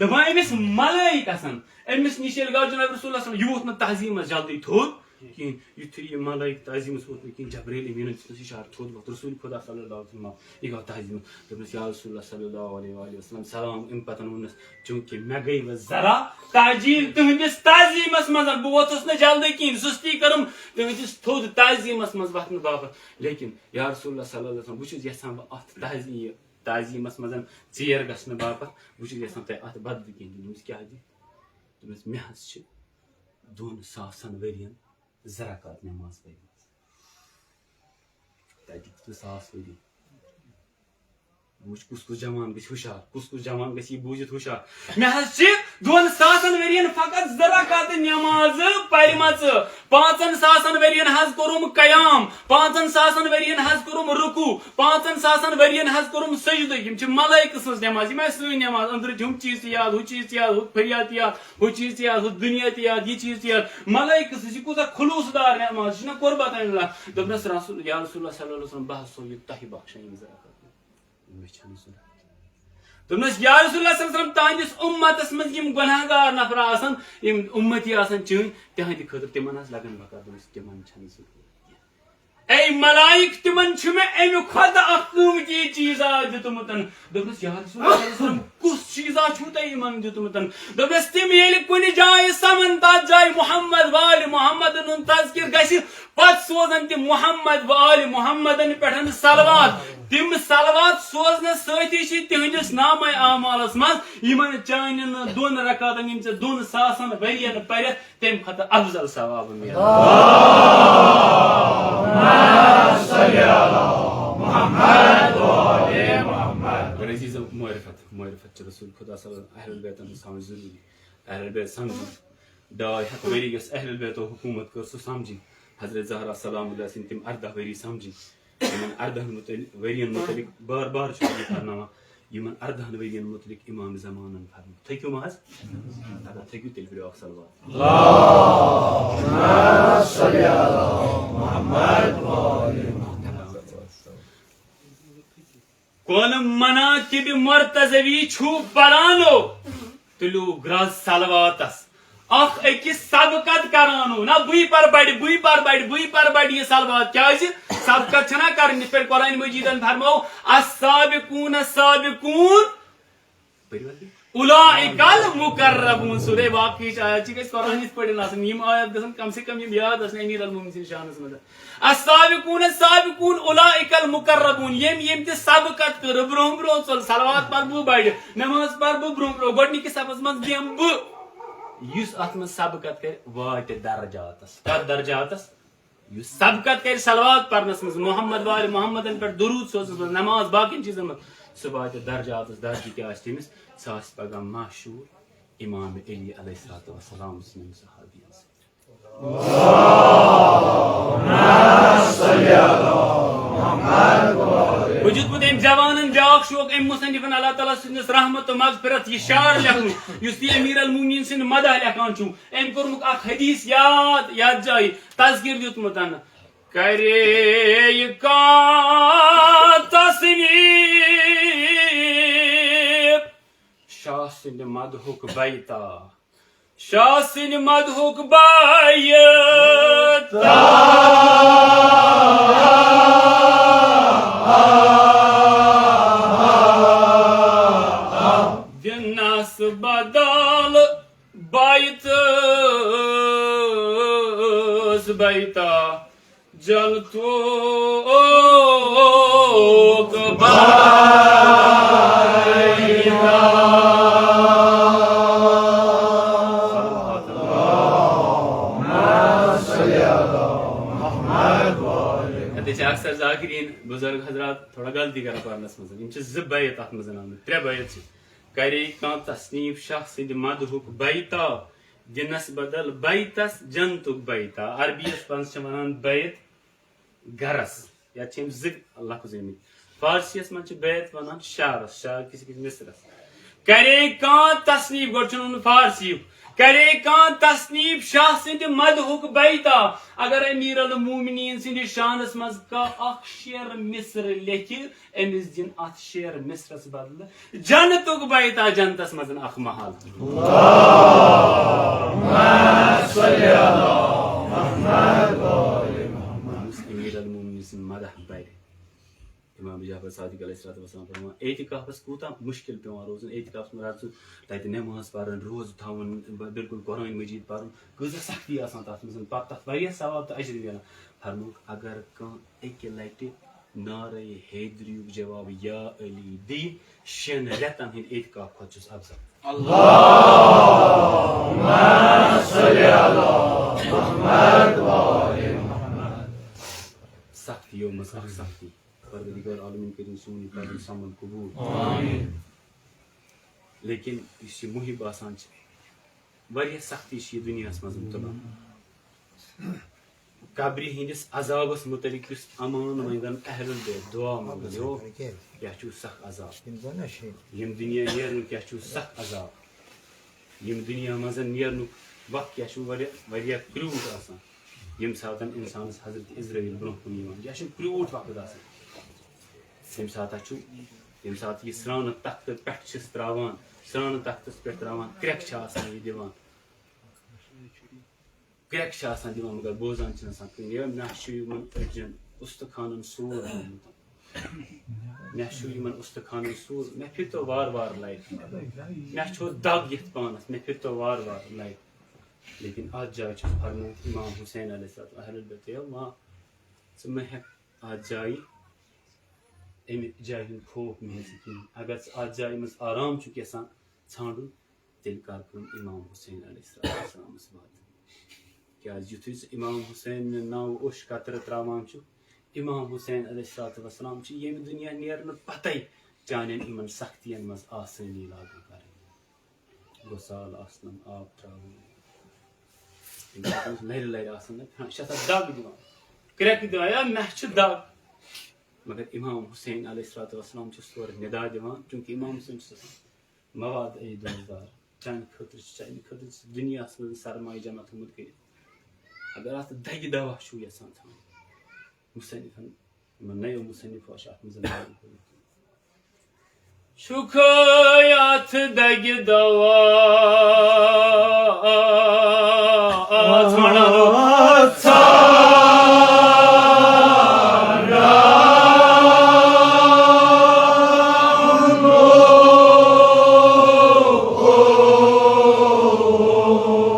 دپان أمِس ملٲیِک آسان، أمِس نِش ییٚلہِ گوٚو جناب رسول اللہ صلی اللہ علیہ وسلم، یہِ ووٚتھ نہٕ تعظیٖمس جلدی تھوٚد کِہیٖنۍ۔ یُتھُے یہِ ملٲیِک تعظیٖمس ووٚتھ نہٕ کِہیٖنۍ، جبرائیل امیٖنن دیُتنَس اِشارٕ تھوٚد ووٚتھ۔ رسول خدا صلی اللہ علیہ وسلم، یہِ گوٚو تعظیٖمس۔ دوٚپنَس، یا رسول اللہ صلی اللہ علیہ وآلہ وسلم، سلام۔ اَمہِ پتہٕ ووٚننَس، چوٗنٛکہِ مےٚ گٔے وۄنۍ ذرا تعجیٖل تُہٕنٛدِس تعظیٖمس منٛز، بہٕ ووتھُس نہٕ جلدی کِہیٖنۍ، سُستی کٔرٕم تُہٕنٛدِس تھوٚد تعظیٖمس منٛز وۄتھنہٕ باپتھ۔ لیکن یا رسول اللہ صلی اللہ علیہ وسلم، بہٕ چھُس یژھان وۄنۍ اَتھ تعظیٖم تعظیٖمس منٛز ژیر گژھنہٕ باپتھ، بہٕ چھُس یژھان تۄہہِ اتھ بدلہٕ کینٛہہ دیُن۔ دوٚپمَس، کیٛاہ دِ؟ دوٚپمَس، مےٚ حظ چھِ دۄن ساسن ؤرین زٕ رکعت نماز پٔرمٕژ۔ تَتہِ کِتھ پٲٹھۍ ساس ؤری؟ وٕچھ، کُس کُس جوان گژھِ ہُشار، کُس کُس جوان گژھِ یہِ بوٗزِتھ ہُشار۔ مےٚ حظ چھِ دۄن ساسن ؤرین فقط زٕ رکعت نماز پرمژٕ۔ پانٛژن ساسن ؤرین حظ کوٚرُم قیام، پانٛژن ساسن ؤرین حظ کوٚرُم رکوع، پانٛژن ساسن ؤرین حظ کوٚرُم سجدٕ۔ یِم چھِ ملائکہٕ سٕنٛز نماز، یِم آسہِ سٲنۍ نماز۔ أنٛدرٕ چھِ ہُم چیٖز تہِ یاد، ہُہ چیٖز تہِ یاد، ہُہ فریاد تہِ یاد، ہُہ چیٖز تہِ یاد، ہُہ دُنیا تہِ یاد، یہِ چیٖز تہِ یاد۔ ملائکہٕ سٕنٛز یہِ کۭژاہ خلوص دار نماز، یہِ چھِنہ قربت اللہ۔ دوٚپنَس رسول، یا رسول اللہ صلی اللہ علیہ وسلم، بہٕ حظ سوزٕ یہِ تۄہہِ بخشن یِم زٕ رکعت۔ مےٚ چھَنہٕ ضروٗرت۔ دوٚپنَس، یا رسول اللہ صلی اللہ علیہ وسلم، تہنٛدِس اُمتَس منٛز یِم گۄناہ گار نفر آسَن، یِم اُمتی آسَن چٲنۍ، تِہنٛدِ خٲطرٕ تِمَن آسہِ لگن بکار۔ دوٚپنَس، تِمَن چھَنہٕ ضروٗرت کینٛہہ۔ اے ملائک، تِمَن چھُ مےٚ اَمہِ کھۄتہٕ اَکھ قۭمتی چیٖزا دیُتمُت۔ دوٚپنَس، یا رسول اللہ صلی اللہ علیہ وسلم، کُس چیٖزا چھُو تۄہہِ یِمَن دیُتمُت؟ دوٚپنَس، تِم ییٚلہِ کُنہِ جایہِ سَمَن، تَتھ جایہِ محمد وآل محمد ہُنٛد تذکر گژھِ، پتہٕ سوزن تِم محمد و آل محمدن پٮ۪ٹھ صلوات۔ تِم صلوات سوزنہٕ سۭتی چھِ تِہنٛدِس نامہ اعمالس منٛز یِمن چانٮ۪ن دۄن رکعتن، یِم ژےٚ دۄن ساسن ؤرین پرٮ۪تھ، تمہِ کھۄتہٕ افضل ثواب میلان۔ اور عزیزو، معرفت، معرفت چھِ رسول خدا صلی اللہ علیہ وسلم اہل بیتن ہٕنٛز سمجھ ضروٗری۔ اہل بیت سمجھُن۔ ڈاے ہتھ ؤری یۄس اہل بیتو حکوٗمت کٔر، سُہ سمجھِنۍ۔ حضرت زہرا سلام اللہ سٕنٛدۍ تِم ارداہ ؤری سمجھِنۍ۔ یِمن ارداہن متعلق، ؤرین متعلق بار بار چھُس بہٕ فرماوان، یِمن ارداہن ؤرین متعلق امام زمانن فرموو۔ تھٔکِو ما حظ؟ اگر تھٔکِو، تیٚلہِ پٔرِو اکھ صلوات۔ کون مناقب مرتضوی چھُ پرانو، تُلِو گرٛز صلواتس۔ اکھ أکِس سبقت کرانو۔ نہ بٕے پر بڑِ، بٕے پر بڑِ، بٕے پر بڑِ یہِ صلوات۔ کیازِ؟ سبقت چھنا کرٕنۍ۔ یِتھ پٲٹھۍ قرآن مجیدن فرموو، "السابقون السابقون"۔ پٔرِو حظ بیٚیہِ۔ "اولئک المقربون"۔ سورہ واقعہ چھ آیت، چھ گژھِ قرآن یِتھ پٲٹھۍ آسٕنۍ۔ یِم آیت گژھن کم سے کم یِم یاد آسٕنۍ امیر المومنین سٕنٛدِس شانس منٛز۔ "السابقون السابقون اولئک المقربون"۔ یِم، یِم تہِ سبقت کٔر، برونٛہہ برونٛہہ ژٔل، صلوات پر بہٕ بڑِ، نماز پر بہٕ برونٛہہ برونٛہہ، گۄڈٕنِکِس صفس منٛز دِم بہٕ۔ یُس اتھ منٛز سبقت کرِ، واتہِ درجاتس۔ کتھ درجاتس؟ یُس سبقت کرِ صلوات پرنس منٛز، محمد وآل محمدن پٮ۪ٹھ درود سوزنس منٛز، نماز، باقین چیزن منٛز، سُہ واتہِ درجاتس۔ درجہٕ کیٛاہ آسہِ تٔمِس؟ سُہ آسہِ پگاہ مشہوٗر امام علی علیہ الصلوۃ والسلام سٕنٛدٮ۪ن صحابین سۭتۍ۔ بہٕ چھُس بہٕ تٔمۍ جوانن بیٛاکھ شوق، أمۍ مصنفن اللہ تعالیٰ سٕنٛدِس رحمت تہٕ مغفرت یہِ شعر لیکھنُک، یُس تُہۍ امیر المومنین سٕنٛدِ مدح لیکھان چھِو۔ أمۍ کوٚرمُکھ اکھ حدیث یاد، یتھ جایہِ تذکر دیُتمُت۔ کرے کانٛہہ تصنیف شاہ سٕنٛدِ مدحُک بیتا، شاہ سٕنٛدِ مدحُک بیتا۔ دِنس بدل بیتس بیتا جل تو اَتہِ چھِ اکثر ذاکرین بزرگ حضرات تھوڑا غلطی کران پرنس منٛز۔ یِم چھِ زٕ بیت اتھ منٛز آمٕتۍ، ترٛےٚ بیت چھِ۔ کرے کانٛہہ تصنیف شاہ سٕنٛدِ مدحُک بیتا، دِنس بدل بیتس جنتُک بیتا۔ عربی یس منٛز چھِ ونان بیت گرس، یتھ چھِ یِم زٕ لفظ آمٕتۍ۔ فارسی یس منٛز چھِ بیت ونان شعرس، شعر کِس أکِس مصرس۔ کرے کانٛہہ تصنیف، گۄڈٕ چھُنہٕ ووٚنمُت فارسی یُک، کرے کانٛہہ تصنیف شاہ سٕنٛدِ مدحُک بیتا، اگر امیر المومنین سٕنٛدِ شانس منٛز کانٛہہ اکھ شعر مصر لیکھِ، أمِس دِن اتھ شعر مصرس بدلہٕ جنتُک بیتا، جنتس منٛز اکھ محل۔ امیر المومنین سٕنٛدۍ مدح پرِ۔ امام جعفر صادق علیہ الصلوۃ والسلام فرماوان، اعتکافس کوٗتاہ مُشکِل پٮ۪وان روزُن، اعتکافس منٛز اژُن، تتہِ نماز پرٕنۍ، روزٕ تھاوُن، ب-، بالکل قرآن مجید پرُن، کۭژاہ سختی آسان تتھ منٛز، پتہٕ تتھ واریاہ ثواب تہٕ اجر میلان۔ فرمووُکھ، اگر کانٛہہ اکہِ لٹہِ نعرہ حیدریُک جواب یا علی دی، شٮ۪ن رٮ۪تن ہٕنٛدِ اعتکاف کھۄتہٕ چھُس افضل۔ اللہم صل علی محمد و آل محمد۔ سختیو منٛز اکھ سختی۔ پروردگار عالمین کٔرِن سون یہِ قدم سمن قبول۔ آمین۔ لیکن یُس یہِ محب آسان چھِ، واریاہ سختی چھِ یہِ دُنیاہس منٛز تُلان۔ قبرِ ہٕنٛدِس عذابس متعلق یُس امان منٛگن اہل البیت، دعا منٛگن، یو، کیٛاہ چھُ سخ عذاب۔ یِم دُنیا نیرنُک کیٛاہ چھُ سخ عذاب۔ یِم دُنیا منٛز نیرنُک وقت کیٛاہ چھُ واریاہ، واریاہ کرٛوٗٹھ آسان۔ ییٚمہِ ساتن انسانس حضرت عزرائیل برونٛہہ کُن یِوان، یہِ چھُ کرٛوٗٹھ وقت آسان۔ ییٚمہِ ساتہٕ چھُ، ییٚمہِ ساتہٕ یہِ سرٛانہٕ تختہٕ پٮ۪ٹھ چھِس ترٛاوان، سرٛانہٕ تختس پٮ۪ٹھ ترٛاوان، کرٛٮ۪کھ چھِ آسان یہِ دِوان، کرٛٮ۪کھ چھِ آسان دِوان، مگر بوزان چھِنہٕ آسان کٕہٕنۍ۔ ہے، مےٚ چھُ یِمن أڈجن اُستخانن سور گوٚمُت۔ مےٚ چھُ یِمن اُستخانن سور، مےٚ پھِرتو وارٕ وارٕ لایِٹ۔ مےٚ چھُ دگ یَتھ پانس، مےٚ پھِرتو وارٕ وارٕ لایِٹ۔ لیکن اتھ جایہِ چھُ فرمومُت امام حسین علیہ السلام، اہل البیت، ہے، ما، ژٕ مہ ہیٚکھ اتھ جایہِ، امہِ جایہِ ہُنٛد خوف مہ ہیٚہ ژٕ کِہیٖنۍ۔ اگر ژٕ اتھ جایہِ منٛز آرام چھُکھ یژھان ژھانٛڈُن، تیٚلہِ کر کٲم، امام حسین علیہ السلام واتُن۔ کیٛازِ یُتھُے ژٕ امام حسین ناوٕ اوٚش قطرٕ ترٛاوان چھُکھ، امام حسین علیہ الصلوۃ والسلام چھُ ییٚمہِ دُنیا نیرنہٕ پتے چانٮ۪ن یِمن سختین منٛز آسٲنی لاگان کرٕنۍ۔ گۄسال آسنم آب ترٛاوُن۔ ییٚمہِ ساتہٕ أمِس لرِ لرِ آسان نہ پھران، یہِ چھِ آسان دگ دِوان، کرٛٮ۪کہٕ دِوان، یا مےٚ چھِ دگ۔ مگر امام حسین علیہ الصلوۃ والسلام چھُ سورٕ ندا دِوان، چونکہ امام حسین چھُ آسان مواد اے دوزدار، چانہِ خٲطرٕ چھُ، چانہِ خٲطرٕ چھُ دُنیاہَس منٛز سرمایہِ جمع تھوٚمُت کٔرِتھ۔ اگر اَتھ دَگہِ دوا چھُو یَژھان تھاوُن، مُصنِفَن، یِمَن نَیو مُصنِفو چھُ اَتھ منٛز ناو لیوٗکھمُت۔ چھُکھ یَتھ دَگہِ دوا ژھانٛڈان۔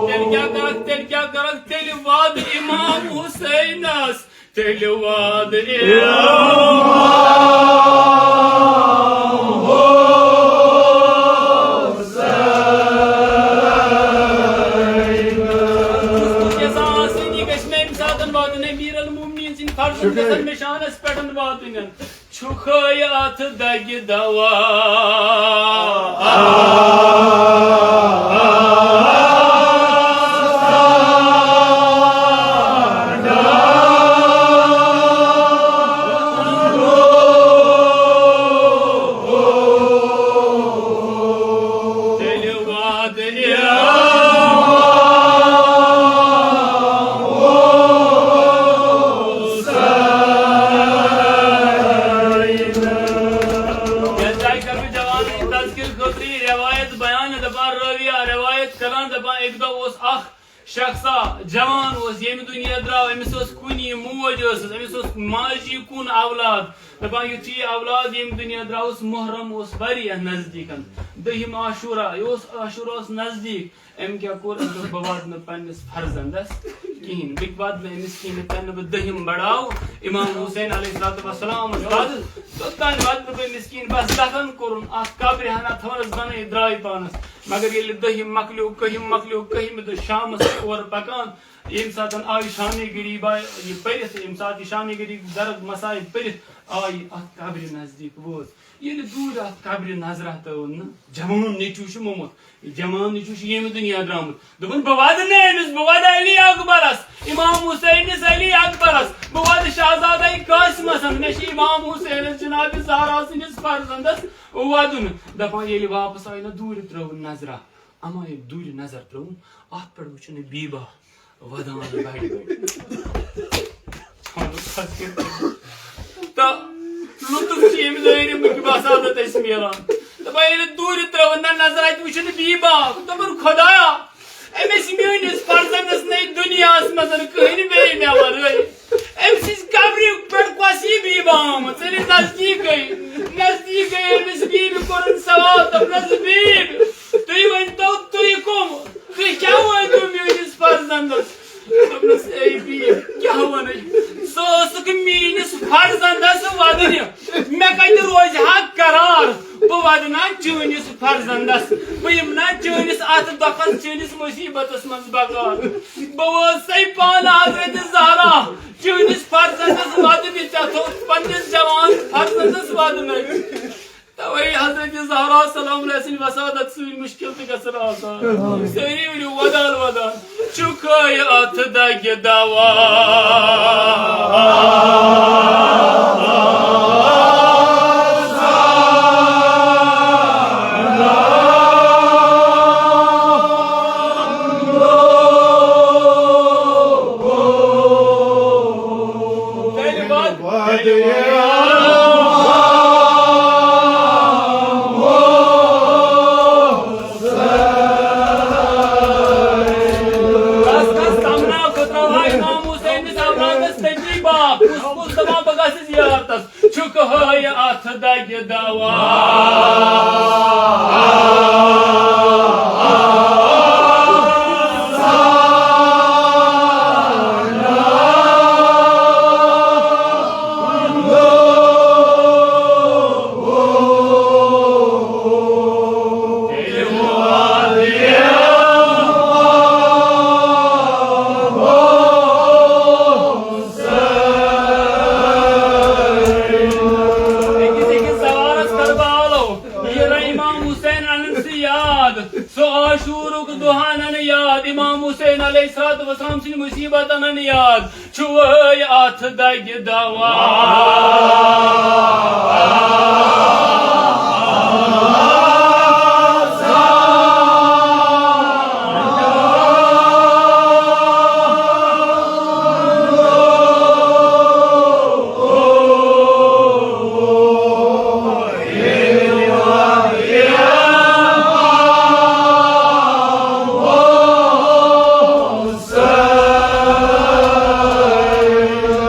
تیٚلہِ کیٛاہ کَرَکھ، تیٚلہِ کیٛاہ کَرَکھ؟ تیٚلہِ وَد اِمام حُسینَس، تیٚلہِ وَد اِمام حُسینَس۔ یَژھان آسٲنی گژھِ مےٚ اَمہِ ساتَن واتٕنۍ، أمیٖر المومنیٖن سٕنٛدِ فرضَن گژھن مےٚ شانَس پٮ۪ٹھ واتٕنۍ۔ چھُکھ یَتھ دَگہِ دوا۔ تیٚلہِ وَد اِمام حُسینَس۔ یَتھ جایہِ کَرٕ بہٕ جوانَن ہٕنٛدِ تذکرٕ خٲطرٕ یہِ رٮ۪وایت بیان، دَپان رٲوی آ رٮ۪وایت کَران، دَپان اَکہِ دۄہ اوس اَکھ شخصا، جوان اوس، ییٚمہِ دُنیا درٛاو، أمِس ٲس کُنی موج ٲسٕس، أمِس اوس ماجی کُن اولاد۔ دَپان یُتھُے یہِ اولاد ییٚمہِ دُنیا درٛاوُس، محرم اوس واریاہ نزدیٖکَن۔ دٔہِم عاشورہ، یہِ اوس، عاشورہ اوس نزدیٖک۔ أمۍ کیٛاہ کوٚر؟ أمۍ دوٚپ، "بہٕ واتہٕ نہٕ پننِس فرزندس کِہیٖنۍ، بہٕ واتہٕ نہٕ أمِس کِہیٖنۍ، یوٚتام نہٕ بہٕ دٔہِم بڑاو، امام حسین علیہ الصلوۃ والسلامس پتہٕ، توٚتام واتہٕ نہٕ بہٕ أمِس کِہیٖنۍ۔" بس دفن کوٚرُن، اَتھ قبرِ ہنا تھٲونس بنٲیِتھ درٛاے پانس۔ مگر ییٚلہِ دٔہِم مۄکلیو، کٔہِم مۄکلیو، کٔہِمہِ دۄہ شامس چھِ اورٕ پکان، ییٚمہِ ساتہٕ آیہِ شانِ غریب، آیہِ یہِ پٔرِتھ، ییٚمہِ ساتہٕ یہِ شانِ غریب درد مصائب پٔرِتھ آیہِ اَتھ قبرِ نزدیٖک وٲژ۔ ییٚلہِ دوٗرِ اَتھ قبرِ نظرہ ترٲوٕن نہٕ، جوان نیٚچوٗ چھُ مومُت، جوان نیٚچوٗ چھُ ییٚمہِ دُنیا درٛامُت۔ دوٚپُن، "بہٕ وَدٕ نہٕ أمِس، بہٕ وَدٕ علی اکبرس، امام حسینس، علی اکبرس، بہٕ وَدٕ شہزادے قاسمس، مےٚ چھُ امام حسینس جناب زہرا سٕنٛدِس فرزندس وَدُن۔" دَپان ییٚلہِ واپس آیہِ نہ دوٗرِ ترٲوٕن نظرہ، اما ییٚلہِ دوٗرِ نظر ترٲوٕن، اَتھ پٮ۪ٹھ وٕچھُن بیٖبا وَدان بَڑِ بَڑِ۔ تہٕ لطف چھُ ییٚمہِ دٲیرٕ مُکہِ بساطت اَسہِ میلان۔ دَپان ییٚلہِ دوٗرِ ترٲوٕن نہ نظر، اَتہِ وٕچھُن بیٖبا، دوٚپُن، "خۄدایا، أمِس میٲنِس فرزندس نَے دُنیاہَس منٛز کٕہٕنۍ بیٚیہِ مےٚ وَرٲے۔ أمۍ سٕنٛزِ قبرِ پٮ۪ٹھ کۄس یہِ بیٖبا آمٕژ؟" ییٚلہِ نزدیٖک گٔے، نزدیٖک گٔے أمِس بیٖبہِ، کوٚرُن سوال، دوٚپنَس، "بیٖبۍ، تُہۍ ؤنۍ تو، تُہۍ کٕم؟ تُہۍ کیٛاہ وٲتِو میٲنِس فرزندس؟" دوٚپنَس، "اے بیٖبۍ، کیٛاہ وَنَے؟ سُہ اوسُکھ میٲنِس فرزندس وَدنہِ۔ مےٚ کَتہِ روزِ ہا قرار؟ بہٕ وَدٕ نا چٲنِس فرزندس؟ بہٕ یِمہٕ نا چٲنِس اَتھ دۄکھس، چٲنِس مُصیٖبتس منٛز بکار؟ بہٕ وٲژٕسَے پانہٕ حضرت زہرا، چٲنِس فرزندس وَدنہِ، ژےٚ تھوٚوُتھ پننِس جوان فرزندس وَدنَے۔" توے حضرت زہرا سلام اللہ سٕنٛدِ وساطت سۭتۍ مُشکِل تہِ گژھن آسان۔ سٲری ؤنِو، "ودان ودان چھُکھے اتھ دگہِ دوا۔" کس کس تمنا بہٕ ترٛاوہا امام حسینس امراضس تٔتی باپھ، کُس کُس دپان بہٕ گژھٕ زیارتس، چھُکھ ہٲے اتھ دگہِ دوا۔ أکِس أکِس سوارس کربالو، یہِ رہا امام حسین انن سُہ یاد، سُہ عاشورُک دۄہ انن یاد، امام حسین علیہ الصلوۃ والسلام سٕنٛدۍ مصیبت انن یاد۔ چھُ وٲے اتھ دگہِ دوا۔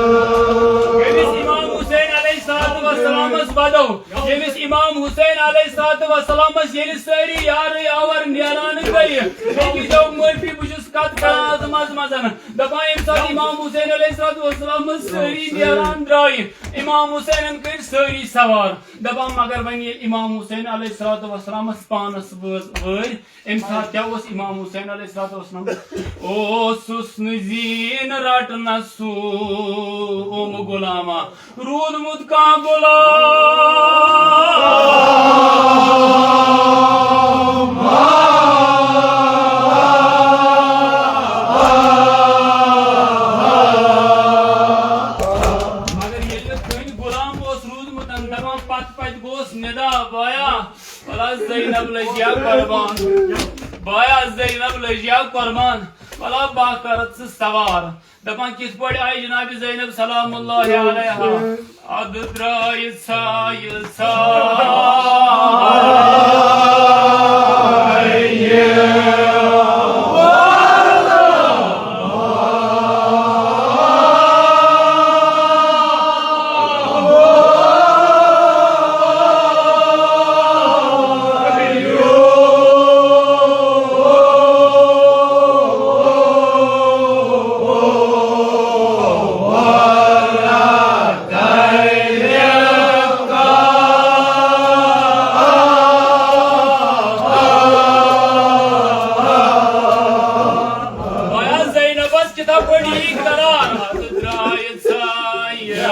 ییٚمِس امام حسین علیہ الصلوۃ والسلامس بدو، ییٚمِس امام حسین علیہ الصلوۃ والسلامس ییٚلہِ سٲری یارٕے آور نیران گٔیہِ، بیٚکہِ جو معٲفی، بہٕ چھُس کتھ کران از منٛز منٛز، دپان ییٚمہِ ساتہٕ امام حسین علیہ الصلوۃ والسلامس سٲری نیران درٛایہِ، امام حسینن کٔرۍ سٲری سوار، دپان مگر وۄنۍ ییٚلہِ امام حسین علیہ الصلوۃ والسلامس پانس وٲ-، وٲرۍ، امہِ ساتہٕ کیٛاہ اوس امام حسین علیہ الصلوۃ والسلام؟ اوسُس نہٕ زیٖن رٹنس سوم غلاما، روٗدمُت کانٛہہ غلام۔ مگر ییٚلہِ نہٕ کٕہٕنۍ غلام اوس روٗدمُت، دپان پتہٕ پتہٕ گوس ندا، بایا، بلا زینب لٔجیا قربان، بایا زینب لٔجیا قربان، بلا بہٕ کرتھ ژٕ سوار۔ دپان کِتھ پٲٹھۍ آیہِ جناب زینب سلام اللہ علیہا ادٕ درٛایہِ ژھایہِ ژھایہِ۔ قرار ہتہٕ درٛاے ژھایہِ۔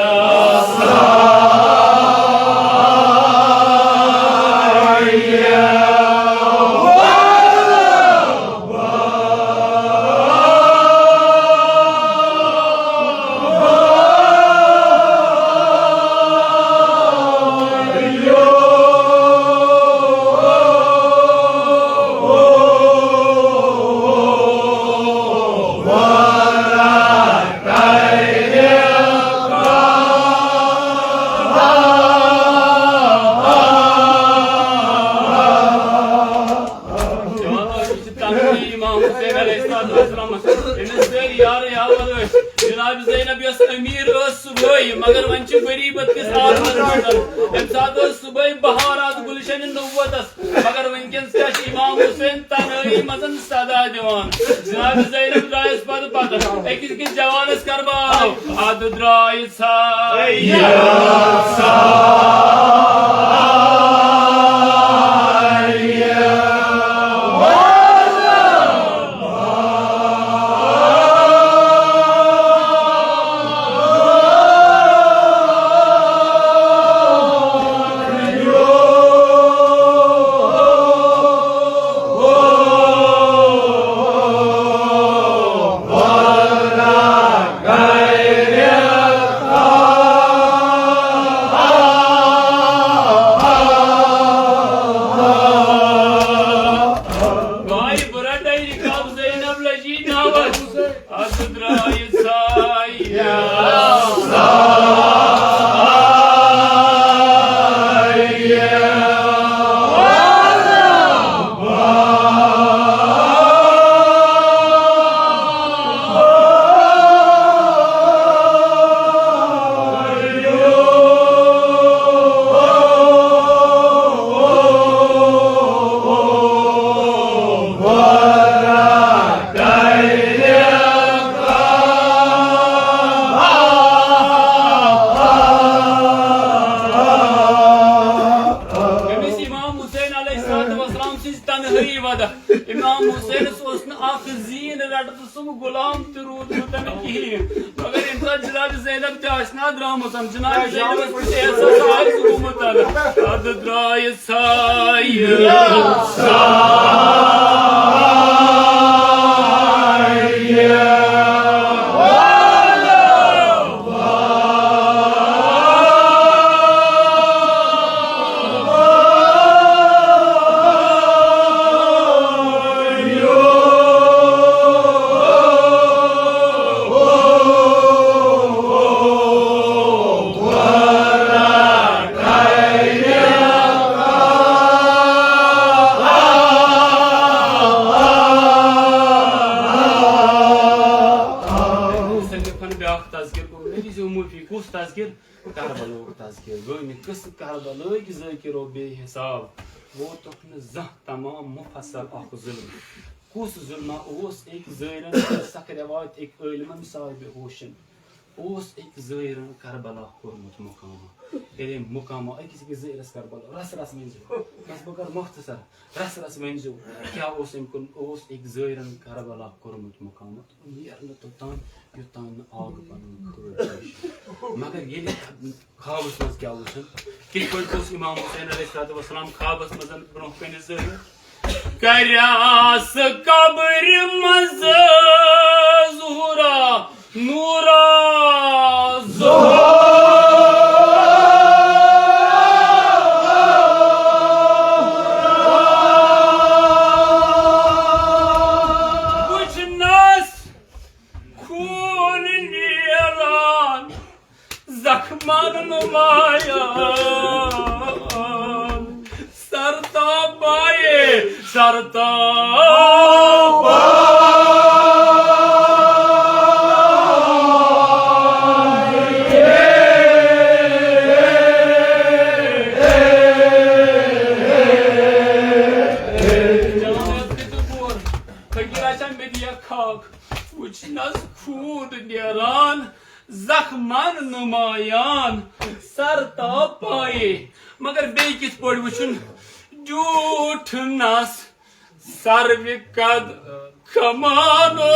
امام حسین علیہ الصلوۃ والسلام، أمِس سٲری یار یاور ٲسۍ۔ جناب زینب یۄس امیر ٲس صبحٲے، مگر وۄنۍ چھِ غریبت کِس عالمس منٛز۔ امہِ ساتہٕ ٲس صبحٲے بہار اتھ گلشن نبوتس، مگر وٕنکیٚنس کیٛاہ چھِ امام حسین تنہٲیی منٛز صدا دِوان؟ جناب زینب درٛایس پتہٕ پتہٕ أکِس أکِس جوانس کرباو، ادٕ درٛاے ژھایہِ۔ بھائی برا ڈائری کاب زینب لجی ناوت۔ اتھ درٛایہِ ژھایہِ۔ أمِس امام حسین علیہ الصلوۃ والسلام سٕنٛز تنہٲیی وجہ۔ امام حسینس اوس نہٕ اکھ زیٖن رٹہٕ سُنٛد غلام تہِ روٗدمُت نہٕ کِہیٖنۍ۔ مگر ییٚمہِ ساتہٕ جناب زینب تہِ آسہِ نہ درٛامٕژ، جناب زینبس تہِ چھُ احساس آسہِ گوٚمُت۔ ادٕ درٛایہِ ژھایہِ۔ مصنفن بیاکھ تذکر کوٚر، مےٚ دیٖزیو معٲفی، کُس تذکر؟ کربلہُک تذکر۔ گوٚو مےٚ قصہٕ کربلہٕکۍ ذٲکِرو بے حساب۔ ووتُکھ نہٕ زانٛہہ تمام مفصل اکھ ظلم۔ کُس ظلمہ اوس أکۍ زٲیرن، سخ رٮ۪وایت أکۍ عٲلمن صاحبِ ہوشن۔ اوس أکۍ زٲیرن کربلا کوٚرمُت مقامہ۔ ییٚلہِ أمۍ مقامہ أکِس أکِس زٲیرس کربلا، رس رس ؤنۍزیو۔ بس بہٕ کرٕ مختصر۔ رس رس ؤنۍزیو، کیٛاہ اوس أمۍ کوٚرمُت؟ اوس أکۍ زٲیرن کربلا کوٚرمُت مقامہ۔ نیرنہٕ توٚتام، یوٚتام نہٕ آگہٕ پنُن خٲر وٕچھ۔ مگر ییٚلہِ خوابس منٛز کیٛاہ وٕچھن؟ کِتھ پٲٹھۍ اوس امام حسین علیہ الصلوۃ والسلام خوابس منٛز برونٛہہ کنہِ ظٲہِر؟ کریاس قبرِ منٛز ظہورا، نورا، ظہورا۔ وٕچھنس خوٗن نیران، زخمان نمایان، سرتاپایے، سرتاپایے۔ جوان ٲس تہٕ کوٗر، فقیٖر آسان مےٚ دِیا خاک، وٕچھنس خوٗن نیران، زخمان نمایان، سرتاپایے۔ مگر بیٚیہِ کِتھ پٲٹھۍ وٕچھُن؟ جھوٗٹھ نس سروِ قد کمانو،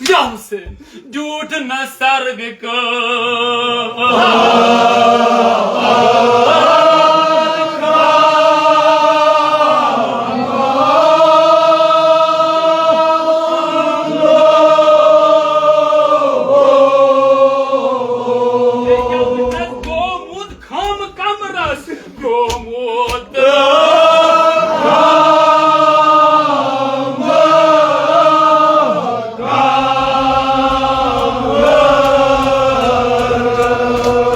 یا حسین، جھوٹ نہ سروِ قد۔ گوٚمُت کھم کمرس گوٚمُت۔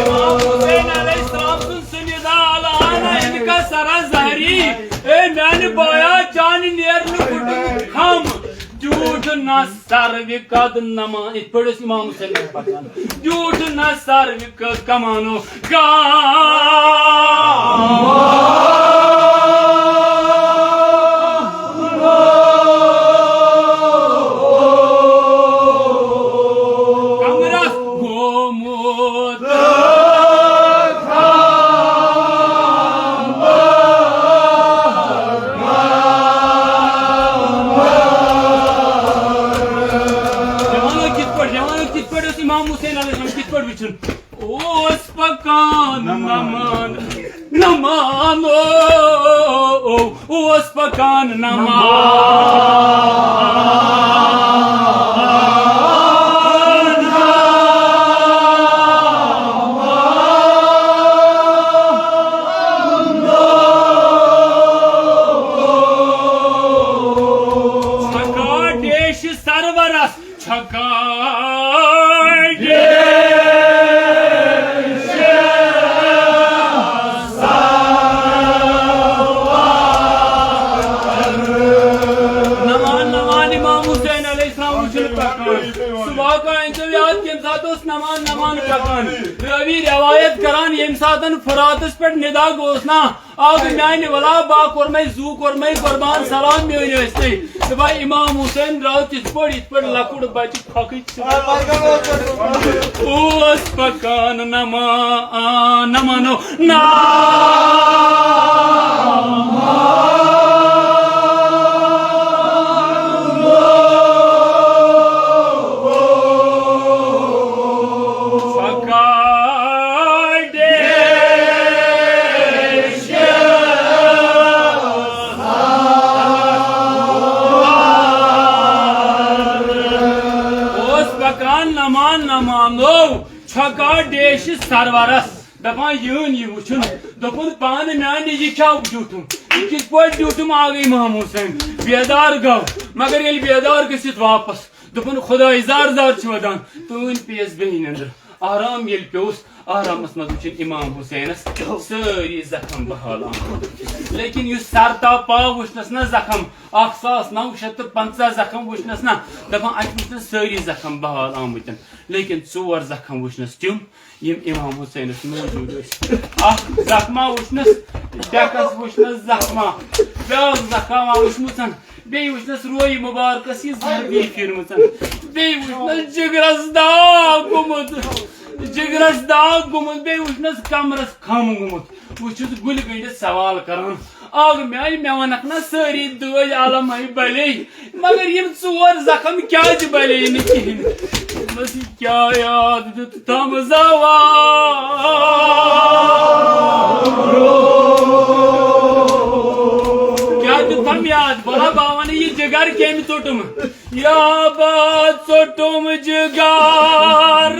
امام حسین علیہ السلام سُنٛد سُنیدا الان ان کا سرا زہری، اے میانہِ بایا، چانہِ نیرنہٕ پھُٹُن کھم، جھوٹ نہ سروِ قد نمان، یِتھ پٲٹھۍ اوس امام حسین پکان۔ جھوٹ نہ سروِ قد کمانو گام۔ کمرس گوٚمُت۔ جوانو، کِتھ پٲٹھۍ، جوانو، کِتھ پٲٹھۍ اوس امام حسین علیہ السلام، کِتھ پٲٹھۍ وٕچھُن؟ اوس پکان نمان، نمان، او، او، اوس پکان نمان۔ چھکا ڈیش سرورس، چھکا ڈیش۔ نمان، نمان امام حسین علیہ السلام وٕچھُن پکان۔ سُہ واقعہ أنۍزیو یاد، کَمہِ ساتہٕ اوس نمان، نمان پکان۔ رٲوی روایت کران، ییٚمہِ ساتہٕ فراتس پٮ۪ٹھ ندا گوٚوس نا، آو میانہِ ولا با کوٚرمَے زُو کوٚرمَے قربان، سلام میٲنۍ ٲسۍ تُہۍ۔ دپان امام حسین درٛاو تِتھ پٲٹھۍ، یِتھ پٲٹھۍ لۄکُٹ بچہِ کھۄکھٕج چھِ۔ اوس پکان نمان، نمانو نام۔ پکان ڈیش۔ اوس پکان نمان نمانو، چھکا ڈیش سرورس۔ دپان یِہُن یہِ وٕچھُن، دوٚپُن پانہٕ میانہِ یہِ کیٛاہ وٕچھُتھ؟ یہِ کِتھ پٲٹھۍ وٕچھُتھ؟ آو امام حسین بیدار گوٚو، مگر ییٚلہِ بیدار گٔژھِتھ واپس دوٚپُن، خداے زار زار چھِ ودان، تہٕ أنۍ پیٚیَس بیٚیہِ نٮ۪نٛدٕر۔ آرام ییٚلہِ پیوٚس، آرامس منٛز وٕچھِن امام حسینس سٲری زخم بحال آمٕتۍ۔ لیکن یُس سر تا پا وٕچھنس نہ زخم، اکھ ساس نو شیٚتھ تہٕ پنٛژاہ زخم وٕچھنس نہ، دپان اتہِ وٕچھنس سٲری زخم بحال آمٕتۍ۔ لیکن ژور زخم وٕچھنس تِم، یِم امام حسینس موجود ٲسۍ۔ اکھ زخما وٕچھنس، ڈیکس وٕچھنس زخما، بیاکھ زخما وٕچھمٕژن، بیٚیہِ وٕچھنس رویہِ مُبارکس یہِ زردی پھیٖرمٕژن، بیٚیہِ وٕچھنس جگرس داغ گوٚمُت، جگرس داغ گوٚمُت، بیٚیہِ وٕچھنس کمرس کھم گوٚمُت۔ وۄنۍ چھُس گُلہِ گٔنٛڈِتھ سوال کران، اکھ میانہِ، مےٚ ونکھ نہ سٲری دٲدۍ عالم ہے بلے، مگر یِم ژور زخم کیازِ بلے نہٕ کِہیٖنۍ؟ دوٚپمس، یہِ کیٛاہ یاد دیُت تھم زاوان؟ کیٛاہ دیُت تھم یاد؟ بلا باوان یہِ جگر کٔمۍ ژوٚٹُم؟ یا با ژوٚٹُم جگر۔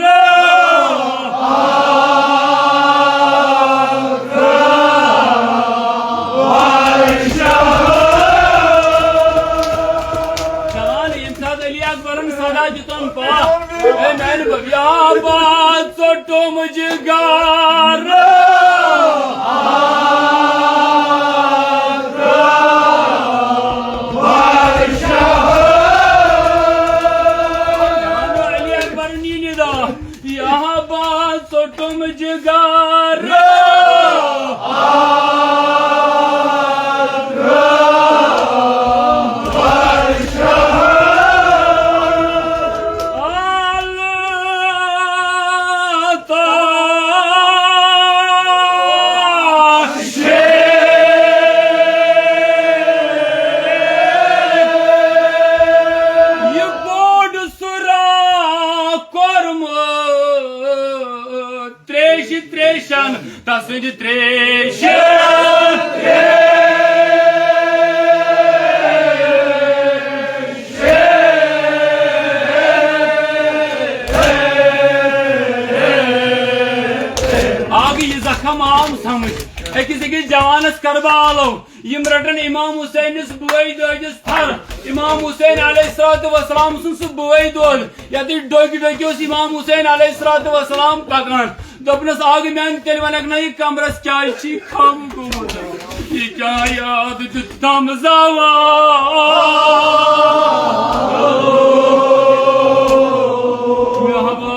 چلان ییٚمہِ ساتہٕ علی اکبرن صدا دیُتن پا، اے میانہِ بب، یا با ژوٚٹُم جگر۔ علی اکبر نینی دا، یا با ژوٚٹُم جگر۔ سٕنٛدِ ترٛیشہِ۔ آو یہِ زخم عام سمجھ۔ أکِس أکِس جوانس کربالو، یِم رٹن امام حسینس بٲے دٲدِس تھر۔ امام حسین علیہ الصلوۃ والسلام سُنٛد سُہ بٲے دود، یتھ ڈوکۍ ڈوکۍ اوس امام حسین علیہ الصلوۃ والسلام پکان۔ دوٚپنس، آ، میانہِ تیٚلہِ ونکھ نہ، یہِ کمرس کیازِ چھی خم گوٚمُت؟ یہِ کیٛاہ یاد دیُت دم زاوان؟ مےٚ ہوا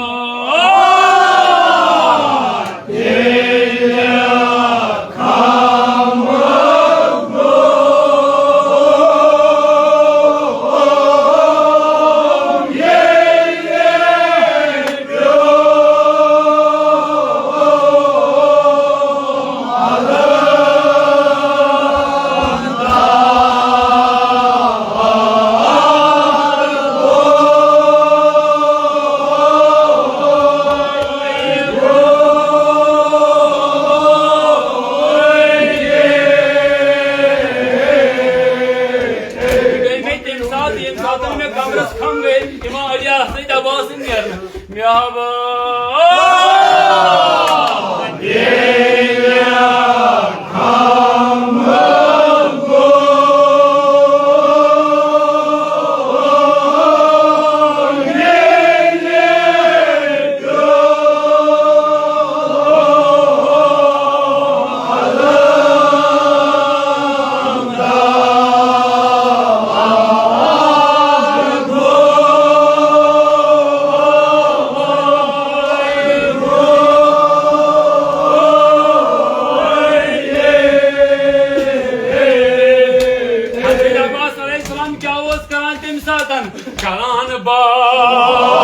گٔے مےٚ تَمہِ ساتہٕ، ییٚمہِ ساتہٕ مےٚ کمرس کھم گٔے، یِمن علی آسنٕے دباو سۭتۍ نیرنہٕ۔ مےٚ ہاو حضرت عباس علیہ السلام کیٛاہ اوس کران تَمہِ ساتَن؟ کران بار۔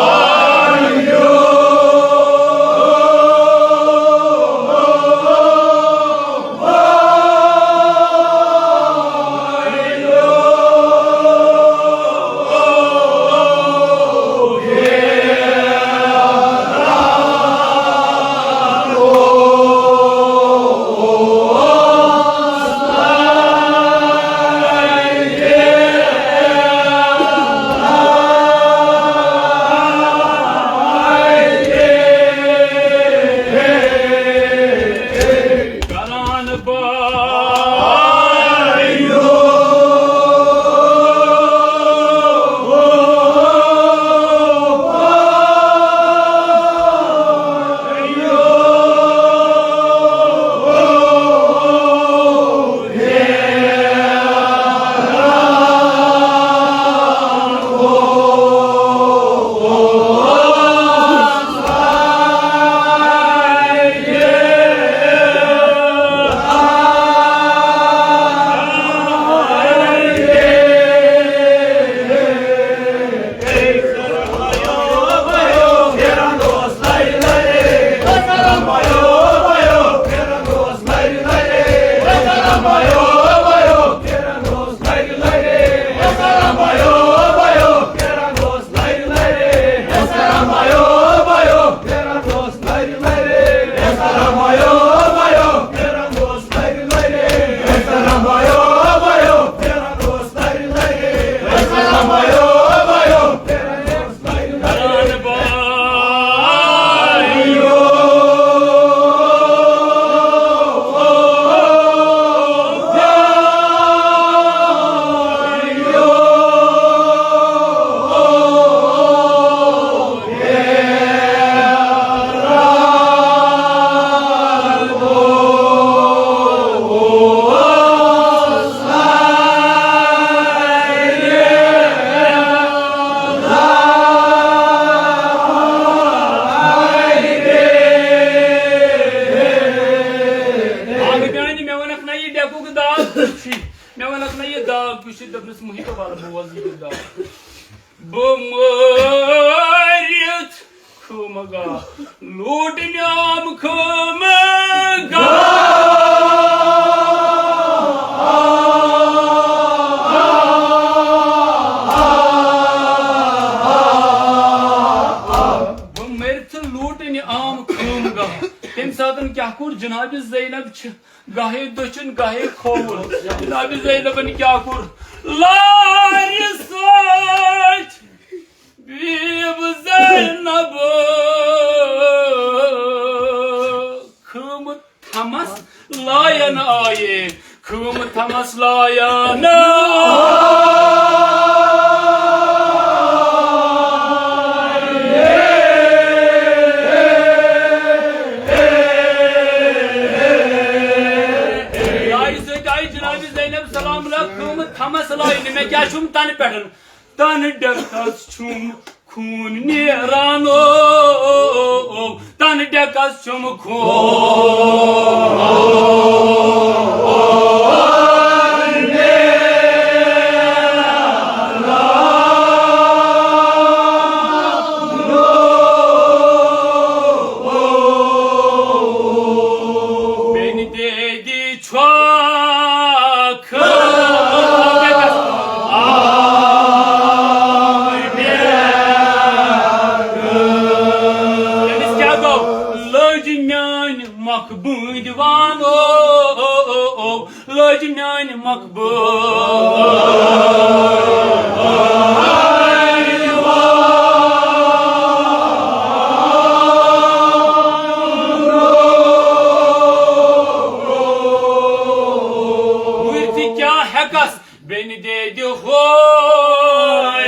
اکھ میانہِ، مےٚ ووٚنکھ نہ یہِ ڈٮ۪کُک داغ کُس چھُ؟ مےٚ ووٚنکھ نہ یہِ داغ کُس چھُ؟ دوٚپنَس، محب، وَلہٕ بوز یہِ کیُتھ داغ۔ بہٕ مٲرِتھ خٲمہٕ گاہ، لوٗٹنہِ آم خٲمہٕ گاہ۔ بہٕ مٲرِتھ لوٗٹنہِ آم خٲمہٕ گاہ۔ تَمہِ ساتَن کیٛاہ کوٚر؟ جناب زینب چھِ گاہے دٔچھُن، گاہے کھووُر۔ جناب زینبن کیٛاہ کوٚر؟ لارِ سۭتۍ بیٖب زینب، خۭمہٕ تھمس لایَن آیے، خۭمہٕ تھمس لایَن آیے۔ لارِ سۭتۍ آیہِ جناب زینب سلام اللہ خۭمہٕ تھمس لایَن۔ مےٚ کیٛاہ چھُم تنہٕ پٮ۪ٹھ؟ تنہٕ ڈٮ۪کس چھُم خوٗن نیران او، تنہٕ ڈٮ۪کس چھُم خوٗن نیران او۔ بیٚنہِ دٮ۪دِ چھۄکھ۔ تٔمِس کیٛاہ گوٚو؟ لٔج میٛانہِ مۄکھٕ بٲنٛدۍ وان او، لٔج میٛانہِ مۄکھٕ بٲنٛدۍ وان۔ وٕرِ تہِ کیٛاہ ہٮ۪کس بیٚنہِ دٮ۪دِ ہورِ۔